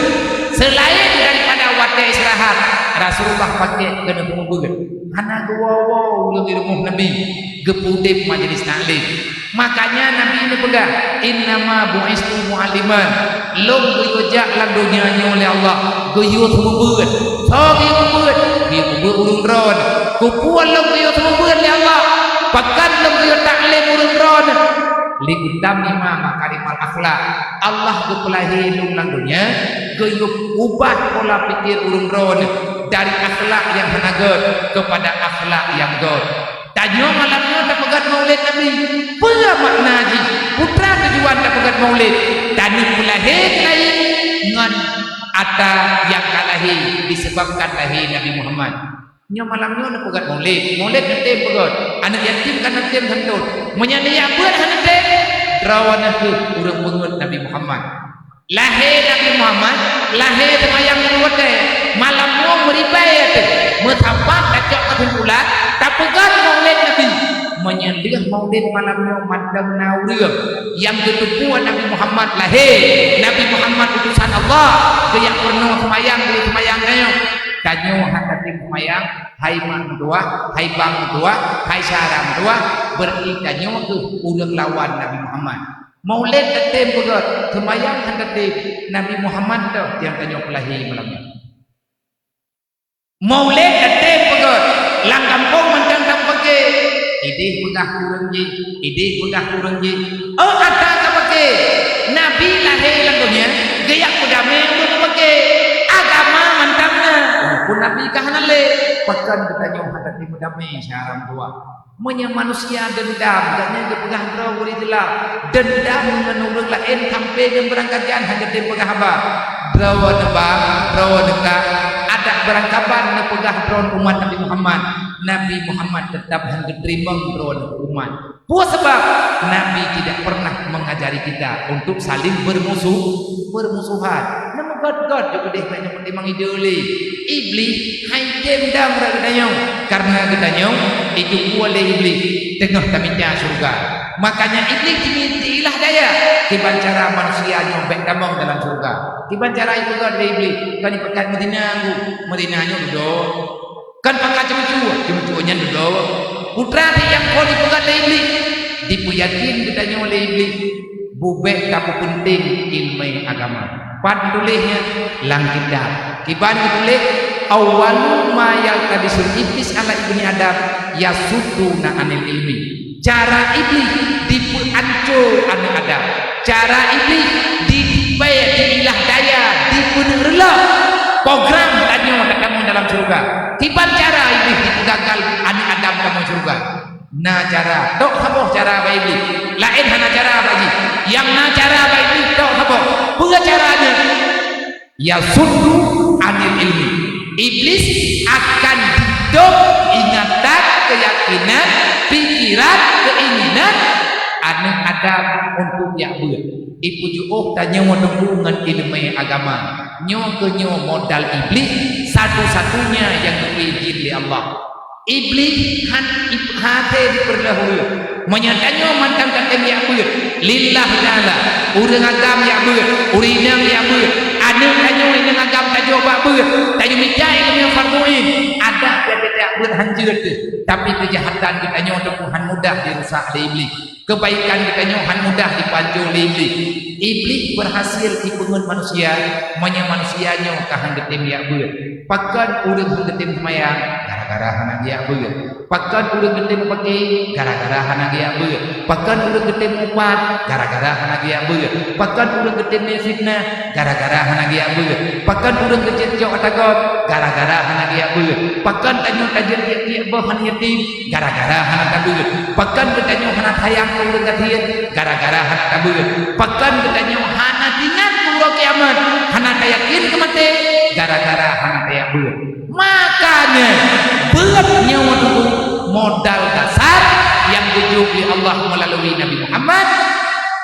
Seulaén daripada watée istirahat, Rasulullah pakék keu neuseumeubeuet. Hana geuwoe-woe ureuëng di rumoh Nabi, geupeuudeb majelis taklim. Makanya Nabi neupeugah, "Innama bu'istu mu'alliman." Lôn geuyue jak lam donya nyoe lé Allah, geuyue seumeubeuet. Soe geuyue seumeubeuet? Geuyue seumeubeuet ureuëng droen. Keupeue lôn geuyue seumeubeuet lé Allah? Pakon lôn geuyue taklim ureuëng droen? "Liutammima makarimal akhlak." Allah geupeulahé lôn lam donya, geuyue ubah pola pikir ureuëng droen dari akhlak nyang hana gét keupada akhlak nyang gét. Tanyoe malam nyoe tapeugét Maulid Nabi. Peue makna jih? Peue tujuan tapeugét Maulid? Taneuk meulahé keulayi ngon ata nyang ka lahé disebabkan lahé Nabi Muhammad. Nyoe malam nyoe neupeugét Maulid. Maulid neutem peugét. Aneuk yatim ka neutem santôn. Meunyoe neujak beuet hana tem, droeneuh kheueh ureuëng peungeuet Nabi Muhammad. Lahé Nabi Muhammad, lahé seumayang lam watée, malam nyoe meuribée teuh, meusapat tacok keusimpulan, tapeugét Maulid Nabi. Meunyoe lheueh Maulid malam nyoe mantong na ureuëng nyang geuteupeue Nabi Muhammad lahé, Nabi Muhammad utosan Allah, geujak peurunoe seumayang, geuyue seumayang tanyoe. Tanyoe hana tem seumayang, hai mak meutuwah, hai bang meutuwah, hai syara meutuwah, beurarti tanyoe kheueh ureuëng lawan Nabi Muhammad. Maulid tatem peugét, seumayang hana tem, Nabi Muhammad toh nyang tanyoe peulahé malam nyoe. Maulid tatem peugét, lam gampông mantong tapaké. Idéh peugah ureuëng jih, idéh peugah ureuëng jih. Oh, ata tapaké. Nabi lahé lam donya, geujak peudamé ureuëng paké. Agama mantong na, walaupun Nabi ka hana lé. Pakon geutanyoe hana tem meudamé syara meutuwah? Meunyoe manusia deundam, gobnyan geupeugah droe ureuëng Islam, deundam ngon ureuëng laén sampoe ngon beurangkajan hana tem peugah haba. Droeneuh bang, droeneuh kak, adak beurangkaban neupeugah droeneuh umat Nabi Muhammad. Nabi Muhammad teutap hana geuteurimong droeneuh umat. Peue sabab? Nabi tidak pernah mengajari kita untuk saling bermusuh, bermusuhan. Neumeugét-gét jeuet udeh ngon nyang peutimang ide lé. Iblih hai tem dam rot geutanyoe, kareuna geutanyoe itupeue lé Iblih teungoh tamita syeuruga. Makanya Iblih jimi-, jiilah daya kiban cara manusia nyoe bék tamong dalam syeuruga. Kiban cara ipeugét lé Iblih, kon ipeugét meudina nyoe, meudina nyoe dudoe. Kon pakat ceumeucue, ceumeucue nyan dudoe. Putra teuh nyang phon ipeugét lé Iblih, dipeuyakin geutanyoe lé Iblih. Peubék tapeupeunténg ileumèe agama. Pat tuléh nyan? Lam kitab. Kiban geutuléh, "Awwalu ma yaltabisu Iblis ala ibni Adam yasudduna anil ilmi." Cara Iblis dipeuanco aneuk Adam. Cara Iblis di-, di-, diilah daya, dipeuneuk reulok program tanyoe tatamong dalam syeuruga. Kiban cara Iblis dipeugagal aneuk Adam tamong syeuruga? Na cara, tok saboh cara bak Iblis. Laén hana cara bak jih. Nyang na cara bak Iblis tok saboh. Peue cara nyan? Yasuddu anil ilmi. Iblis akan jitôb ingatan, keuyakinan, pikiran, keuinginan aneuk Adam untuk jak beuet. Ipeujiôh tanyoe teungku ngon ileumèe agama. Nyoe keuh nyoe modal Iblis satu-satunya nyang geubri jin lé Allah. Iblis han, ib-, hase jipeureuloh ureueng. Meunyoe tanyoe mantong tatem jak beuet lillah taala, ureueng agam jak beuet, ureueng inong jak beuet, aneuk tanyoe inong agam tajok bak beuet, tanyoe mita ileumèe fardhu ain, adak jak beuet han jeuet teuh. Tapi keujahatan geutanyoe teungku han mudah jirusak lé Iblis. Keubaikan geutanyoe han mudah jipeuanco lé Iblis. Iblis beurhasil jipeungeut manusia, meunyoe manusia nyoe ka han geutem jak beuet. Pakon ureueng han geutem seumayang? Gara-gara hana geujak beuet. Pakon ureueng geutem mupaki? Gara-gara hana geujak beuet. Pakon ureueng geutem mupat? Gara-gara hana geujak beuet. Pakon ureueng geutem mifitnah? Gara-gara hana geujak beuet. Pakon ureueng geujeuet cok ata göt? Gara-gara hana geujak beuet. Pakon tanyoe tajeuet tiek-tiek boh aneuk yatim? Gara-gara hana tabeuet. Pakon geutanyoe hana sayang keu ureueng gasien? Gara-gara hana tabeuet. Pakon geutanyoe hana teuingat keu uroe kiamat, hana tayakin keu maté? Gara-gara hana tajak beuet. Makanya, beuet nyoe teungku modal dasar nyang geujok lé Allah meulalu Nabi Muhammad.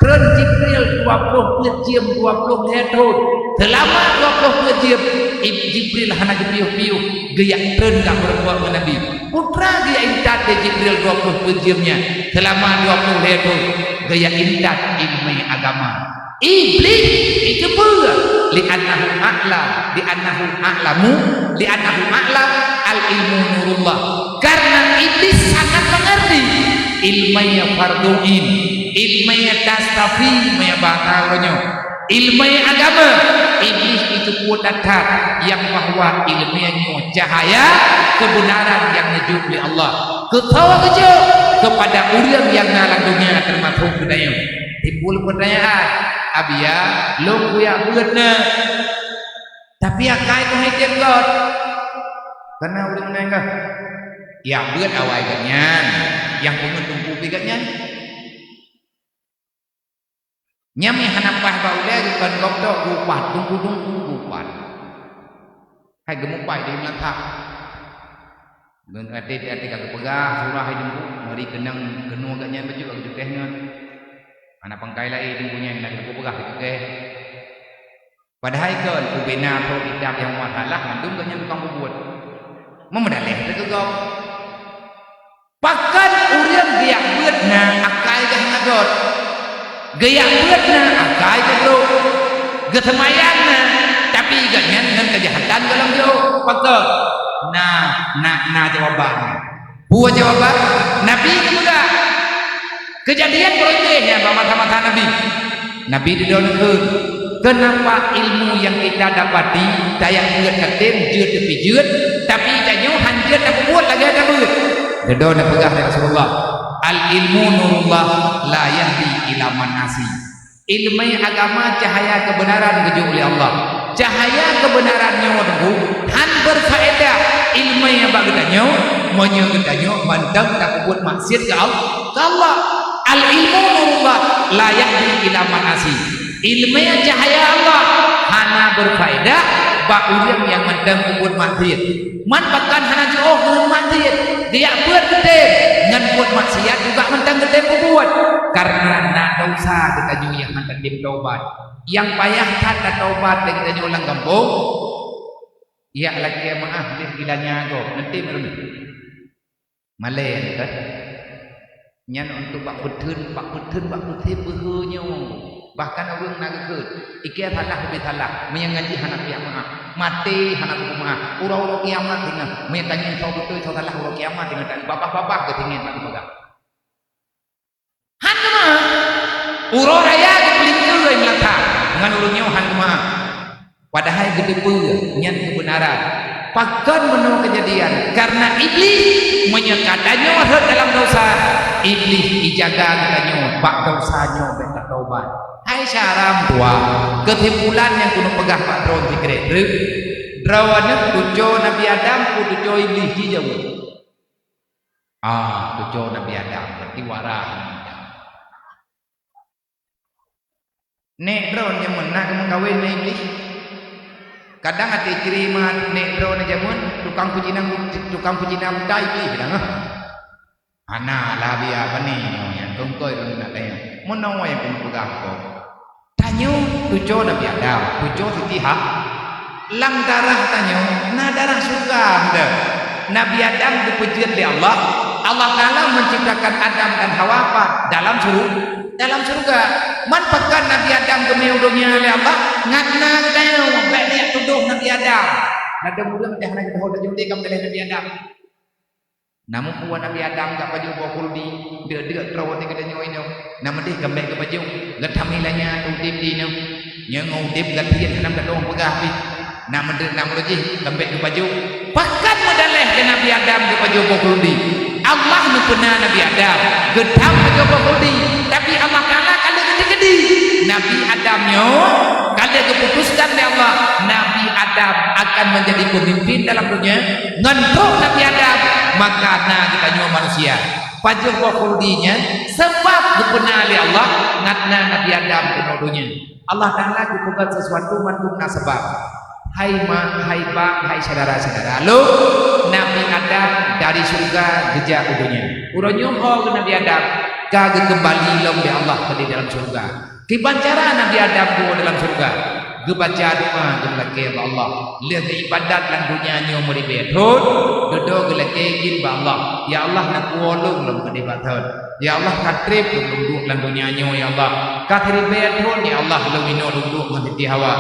Treun Jibril dua ploh peuet jeuem, dua ploh lhèe thôn. Seulama dua ploh peuet jeuem, Ib-, Jibril hana geupiôh-piôh, geujak treun jak meurumpok ngon Nabi. Peue teuma geujak intat lé Jibril dua ploh peuet jeuem nyan? Seulama dua ploh lhèe thôn, geujak intat ileumèe agama. Iblis jiteupeue, "Li'annahu a'lam, li'annahu a'lamu, li'annahu a'lam, al-ilmu nurullah." Karena Iblis sangat mengerti ileumèe fardhu ain, ileumèe tastafi, meunyoe bahasa uroe nyoe, ileumèe agama. Iblis jiteupeue that-that nyang bahwa ileumèe nyoe cahaya keubeunaran nyang neujok lé Allah. Keu soe geujok? Keupada ureueng nyang na lam donya, teumasok geutanyoe. Timbul peutanyaan, "Abiya, lôn kujak beuet na, tapi akai keuh han tem göt." Kana ureueng nyan kah? Jak beuet awai gobnyan, nyang peungeut teungku pih gobnyan. Nyan meuhana paih bak ulèe, geukheun gob tok geuupat, teungku-teungku geuupat. Hai geumupat di meulatak. Ngon até-até ka geupeugah surah hai teungku, meuri keunong keunoe gobnyan bacut ka geucukéh ngon. Hana pangkai laén teungku nyan na geupeugah geucukéh. Padahai kon ubena po kitab nyang muat salah mandum gobnyan tukang peubuet. Meumeudaléh teuh keu gob. Pakon ureueng geujak beuet na akai geuh hana göt. Geujak beuet na akai geuh brôk. Geuseumayang na, tapi gobnyan ngon keujahatan goh lom jiôh. Pakon? Na, na, na jawaban. Peue jawaban? Nabi geupeugah. Keujadian beureuntée nyan bak masa-masa Nabi. Nabi dudoe neukheun, "Keunapa ilmu nyang kita dapati, tajak beuet tatem jeuet teupijeuet, tapi tanyoe han jeuet tapeubuet lagée tabeuet?" Dudoe neupeugah lé Rasulullah, "Al-ilmu nurullah la yahdi ila man asi." Ileumé agama cahya keubeunaran geujok lé Allah. Cahya keubeunaran nyoe teungku han beurfaedah ileumé bak geutanyoe, meunyoe geutanyoe mantong tapeubuet maksiet keu Al-, keu Allah. Al-ilmu nurullah la yahdi ila man asi. Ileumé cahya Allah hana beurfaedah bak ureuëng nyang mantong peubuet maksiet. Man pakon hana jiôh ureuëng maksiet, geujak beuet geutem, ngon buet maksiat juga mantong geutem peubuet. Kareuna na desya geutanyoe nyang hana tem taubat. Nyang payah that tataubat lé geutanyoe lam gampông, jak lakée meuáh lé gila nyan gob, nanti meureunoe. Malée nyan kan? Nyan untuk bak peutheun, bak peutheun, bak peutheun beuhe nyoe. Bahkan ureuëng na geukheun, ikée salah leubeh salah, meunyoe ngon jih hana piyak meuáh, maté hana peumeuáh. Uroe-uroe kiamat singoh, meunyoe tanyoe soe beutôi soe salah uroe kiamat singoh, babah-babah geutinggai bak geupeugah. Han teuma. Uroe raya Padahai geuteupeue nyan keubeunaran. Pakon meunoe keujadian? Kareuna Iblih, meunyoe ka tanyoe rhot dalam desya, Iblih ijaga geutanyoe bak desya nyoe bèk tatobat. Hai syedara meutuah, keusimpulan nyang keuneuk peugah bak droeneuh sikrek, droeneuh tucoe Nabi Adam, tucoe Iblih, jijaweueb. Ah, tucoe Nabi Adam, berarti waréh Nabi Adam. Nèk droeneuh jameun na geumeukawen ngon Iblih. Kadang até Ikrimah nèk droeneuh jameun tukang peucina, tukang peucina buta Iblih kadang, ah. Hana lah biasa bani nyoe nyang tungkôi droeneuh nak tanyong. Meunoe nyang keuneuk peugah kong. Tanyoe tucoe Nabi Adam, tucoe Siti Ha-, lam darah tanyoe na darah syeuruga meunan. Nabi Adam geupeujeuet lé Allah. Allah Taala menciptakan Adam dan Hawa pat? Dalam syuru-, dalam syeuruga. Man pakon Nabi Adam geumè u donya lé Allah? Ngat na geutanyoe, bèk neujak tudoh Nabi Adam. Ladôm ureueng dah hana geutanyoe, dah jeuet ka meudaléh Nabi Adam. Na meupeue Nabi Adam geupajoh boh khuldi, deuk-deuk troh watèe geutanyoe inoe. Na meudeh ka bèk geupajoh, geutamè lagèe nyan udép di inoe. Nyoe ngon udép gata hana gadôh peugah pih. Na meudeh, na meudeh jih ka bèk geupajoh. Pakon meudaléh lé Nabi Adam geupajoh boh khuldi? Allah neupeuna Nabi Adam geutam pajoh boh khuldi, tapi Allah Taala ka lheueh geukeudi. Nabi Adam nyoe ka lheueh geuputuskan lé Allah, Nabi Adam akan menjadi pemimpin dalam dunia. Ngon trok Nabi Adam, maka na geutanyoe manusia. Pajoh boh khuldi nyan, sabab geupeuna lé Allah, ngat na Nabi Adam keunoe donya. Allah Taala geupeugah sesuatu mandum na sabab. Hai mak, hai bang, hai syedara-syedara lôn, Nabi Adam dari syeuruga geujak u donya. Uroe nyoe ho Nabi Adam ka geukeumbali lom lé Allah keudéh dalam syeuruga. Kiban cara Nabi Adam geuwoe dalam syeuruga? Geubaca doa, geulakèe bak Allah. Lheueh geuibadat lam donya nyoe meuribèe thon, dudoe geulakèe jih bak Allah, "Ya Allah, neupuwoe lôn lom keudéh bak thon. Ya Allah, ka trép lôn duek lam donya nyoe, ya Allah. Ka siribèe thon, ya Allah, lôn inoe duek ngon Siti Hawa.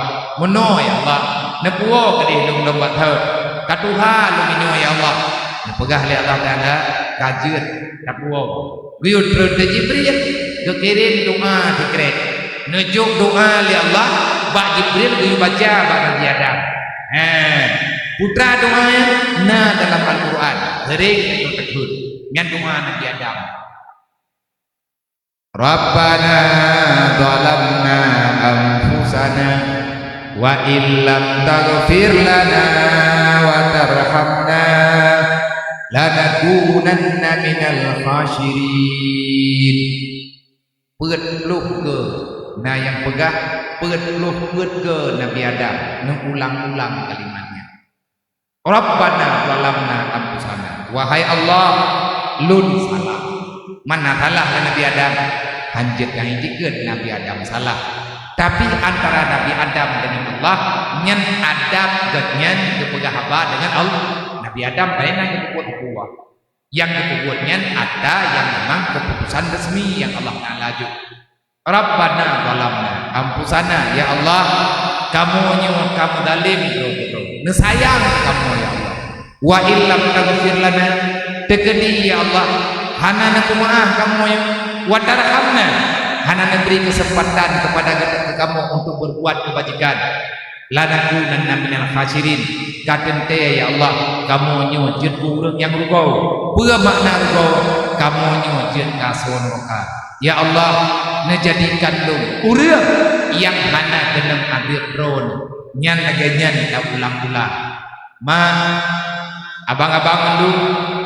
Meunoe, ya Allah, neupuwoe keudéh lôn lom bak thon. Ka tuha lôn inoe, ya Allah." Neupeugah lé Allah Taala, "Ka jeuet, tapuwoe." Geuyue treun lé Jibril, geukirém doa sikrek. Neujok doa lé Allah bak Jibril, geuyue baca bak Nabi Adam. He, peue treuk doa nyan na dalam Al-Quran, sering tanyoe takheun. Nyan doa Nabi Adam. Rabbana zalamna anfusana wa illam taghfir lana wa tarhamna lanakunanna minal khasirin. Peuet ploh keu, na nyang peugah peuet ploh peuet keu Nabi Adam, neuulang-ulang kalimat nyan. Rabbana zalamna anfusana. Wahai Allah, lôn salah. Man na salah lé Nabi Adam? Hanjeuet nyang jikheun Nabi Adam salah. Tapi antara Nabi Adam dengan Allah, nyan adab gobnyan geupeugah haba dengan Allah. Nabi Adam paléng na geupeubuet hukôm Allah. Nyang geupeubuet nyan atra nyang memang keuputusan resmi nyang Allah Taala jok. Rabbana zalamna anfusana, ya Allah, kamoe nyoe ka meuzalem droe-droe. Neusayang kamoe, ya Allah. Wa illam taghfir lana, teukeudi, ya Allah, hana neupeumeu'ah kamoe, wa tarhamna, hana neubri keuseumpatan keupada gata, keu kamoe untuk berbuat keubajikan. Lanakunanna minal khasirin, ka teuntèe, ya Allah, kamoe nyoe jeuet keu ureueng nyang rugoe. Peue makna rugoe? Kamoe nyoe jeuet keu asoe nuraka. Ya Allah, neujadikan lôn ureueng nyang hana keunong azeub Droeneuh. Nyan lagèe nyan taulang-ulang. Ma, abang-abang mandum,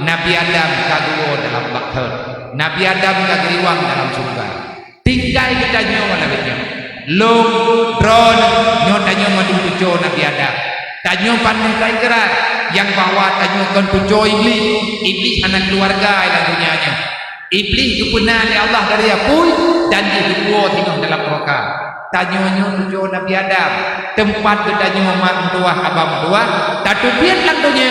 Nabi Adam ka geuwoe dalam bak thon. Nabi Adam ka geuriwang dalam syeuruga. Tinggai geutanyoe lagèe nyoe. Lôn, droeneuh, nyoe tanyoe mandum tucoe Nabi Adam. Tanyoe panéh taikrar nyang bahwa tanyoe kon tucoe Iblih. Iblih hana keuluwarga lam donya nyoe. Iblih geupeuna lé Allah dari apui dan jih geupuwoe singoh dalam nuraka. Tanyoe nyoe tucoe Nabi Adam. Teumpat geutanyoe mak meutuwah, aba meutuwah, tateubiet lam donya,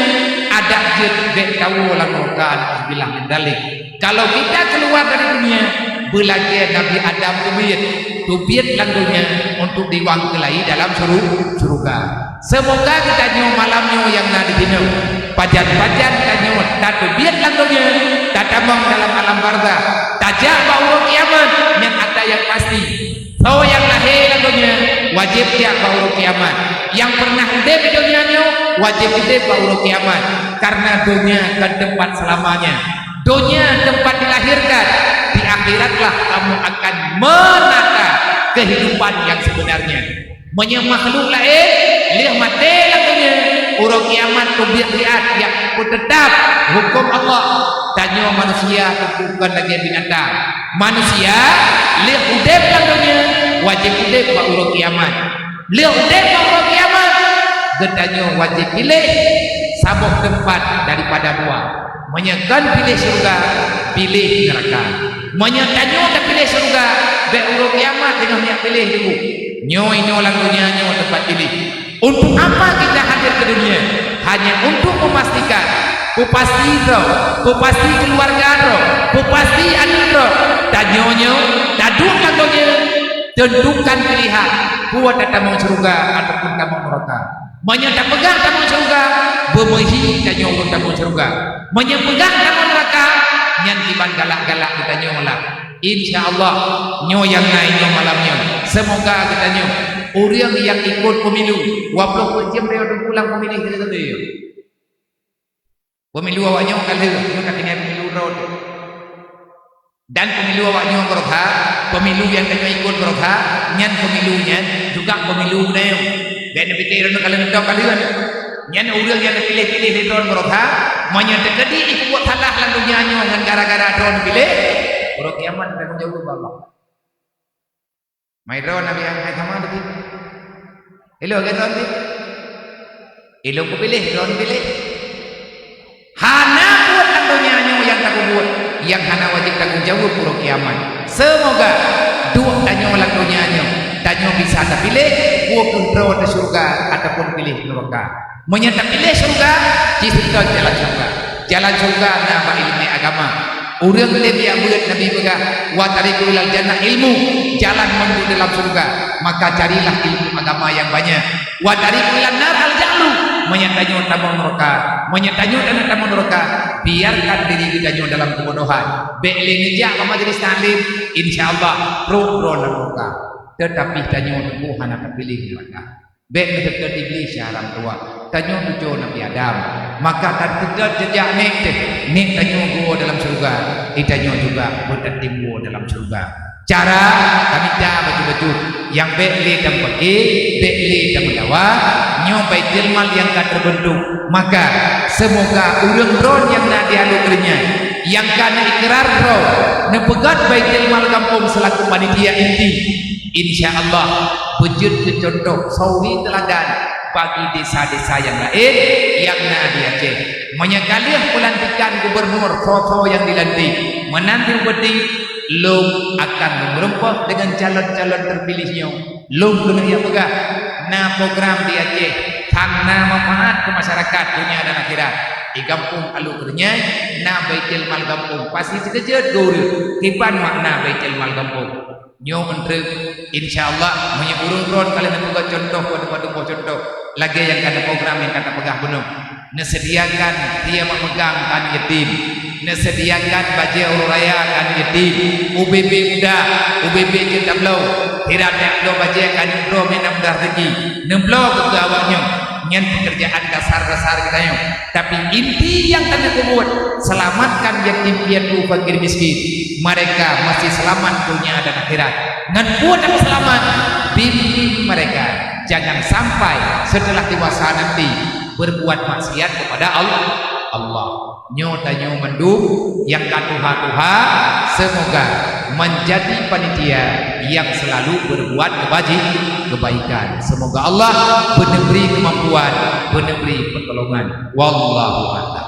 adak jeuet bèk tawoe lam nuraka, nauzubillah min dzalik. Kalau kita keluar dari dunia, beulagèe Nabi Adam teubiet, teubiet lam donya untuk diwang keulai dalam syuru-, syeuruga. Seumoga geutanyoe malam nyoe nyang na di sinoe, pajan-pajan tanyoe tateubiet lam donya, tatamong dalam alam barzakh, tajak bak uroe kiamat, nyan atra nyang pasti. Soe nyang lahé lam donya, wajéb Wajéb jak bak uroe kiamat. Nyang pernah udép di donya nyoe, wajéb udép bak uroe kiamat. Karena donya kon teumpat seulamanya. Donya teumpat dilahirkan. Di akhiratlah kamu akan menata kehidupan yang sebenarnya. Meunyoe makhluk laén, lheueh maté lam donya, uroe kiamat teubiet riat nyang peuteutap huköm Allah. Tanyoe manusia teungku kon lagée binatang. Manusia lheueh udép lam donya, wajéb udép bak uroe kiamat. Lheueh udép bak uroe kiamat, geutanyoe wajéb piléh saboh teumpat daripada dua. Meunyoe kon piléh syeuruga, piléh neuraka. Meunyoe tanyoe tapiléh syeuruga, bék uroe kiamat teungoh neujak piléh teungku. Nyoe inoe lam donya nyoe teumpat piléh. Untuk apa kita hadir ke dunia? Hanya untuk memastikan, peupasti droe, peupasti keuluwarga droe, peupasti aneuk droe. Tanyoe nyoe taduek lam donya, tentukan pilihan, peue tatamong syeuruga ataupun tamong neuraka. Meunyoe tapeugah tamong syeuruga, beumeuhi tanyoe ureuëng tamong syeuruga. Meunyoe peugah tamong neuraka, nyan kiban galak-galak geutanyoe meulah. Insya Allah, nyoe nyang na inoe malam nyoe. Seumoga geutanyoe, ureuëng nyang ikot pemilu, dua ploh peuet jeuem lé teungku lam pemilih geutanyoe. Pemilu awak nyoe ka lheueh, nyoe ka tinggai pemilu droe. Dan pemilu awak nyoe barokah, pemilu nyang tanyoe ikot barokah, nyan pemilu nyan juga pemilu geutanyoe. Bék neupike droeneuh ka lheueh neutôb ka lheueh. Nyan ureuëng nyang neupiléh-piléh lé droeneuh barokah, meunyoe teukeudi jipeubuet salah lam donya nyoe ngon gara-gara droeneuh piléh, uroe kiamat tanggong jaweueb bak Allah. Mai droeneuh Nabi hai sama tadi. Ilôn geutanyoe tadi. Ilôn kupiléh, droeneuh piléh. Hana buet lam donya nyoe nyang tapeubuet, nyang hana wajéb tanggong jaweueb uroe kiamat. Seumoga duek tanyoe lam donya nyoe, tanyoe bisa tapiléh, peue keuh droe teuh syeuruga ataupun piléh neuraka. Meunyoe tapiléh syeuruga, jiseutôt jalan syeuruga. Jalan syeuruga na bak ileumèe agama. Ureuëng lé biak beuet Nabi peugah, "Wa tariqu ilal jannah ilmu," jalan menuju dalam syeuruga. Maka carilah ilmu agama nyang banyak. "Wa tariqu ilan nar al jahlu," meunyoe tanyoe tamong neuraka, meunyoe tanyoe hana tamong neuraka, biarkan diri geutanyoe dalam keubodohan. Bék lé neujak bak majelis taklim, insya Allah, rôh droe lam neuraka. Teutapi tanyoe teungku hana tapiléh neuraka. Bék neuseutôt Iblih syedara meutuwah. Tanyoe cuco Nabi Adam. Maka taseutôt jejak nek teuh, nek tanyoe geuwoe dalam syeuruga, di tanyoe juga beutatem woe dalam syeuruga. Cara tamita bacut-bacut, nyang bék lé tameupaké, bék lé tameudawa, nyoe Baitul Mal nyang ka teubeuntuk. Maka seumoga ureuëng droe nyang na di Alue Keureunyan, nyang ka neuikrar droe neupeugöt Baitul Mal gampông seulaku panitia inti, insya Allah beujeuet keu cuntoh suri teuladan bagi desa-desa nyang laén nyang na di Aceh. Meunyoe ka lheueh peulantikan gubernur, soe-soe nyang dilantik, meunan di Bupati, lôn akan meureumpok deungon calon-calon teupiléh nyoe. Lôn keuneuk jak peugah, na program di Aceh, sang na manfaat keu masyarakat donya dan akhirat. Di gampông Alue Keureunyan, na Baitul Mal gampông, pasti sikeujeuet gureueng kiban makna Baitul Mal gampông. Nyoe meuntreuk, insya Allah, meunyoe ureuëng droe ka lheueh neupeugöt cuntoh, padum-padum boh cuntoh, lagée nyang ka neuprogram nyang ka tapeugah bunoe. Neuseudiakan tiep mak meugang keu aneuk yatim. Neuseudiakan bajée uroe raya keu aneuk yatim. U B B muda, U B B jeuet tabloe. Sira neubloe bajée keu aneuk droe meunan mudah rezeki. Neubloe keu awak nyoe. Nyan peukeurjaan dasar-dasar geutanyoe. Tapi inti nyang tanyoe peubuet, selamatkan yatim piatu, fakir miskin. Mereka masih selamat dunia dan akhirat. Ngon peue tanyoe seulamat? Bimbing mereka. Jangan sampai setelah dewasa nanti berbuat maksiat kepada Allah. Allah. Nyoe tanyoe mandum nyang ka tuha-tuha, semoga menjadi panitia yang selalu berbuat kebaji-, kebaikan. Semoga Allah beneubri kemampuan, beneubri pertolongan. Wallahu a'lam.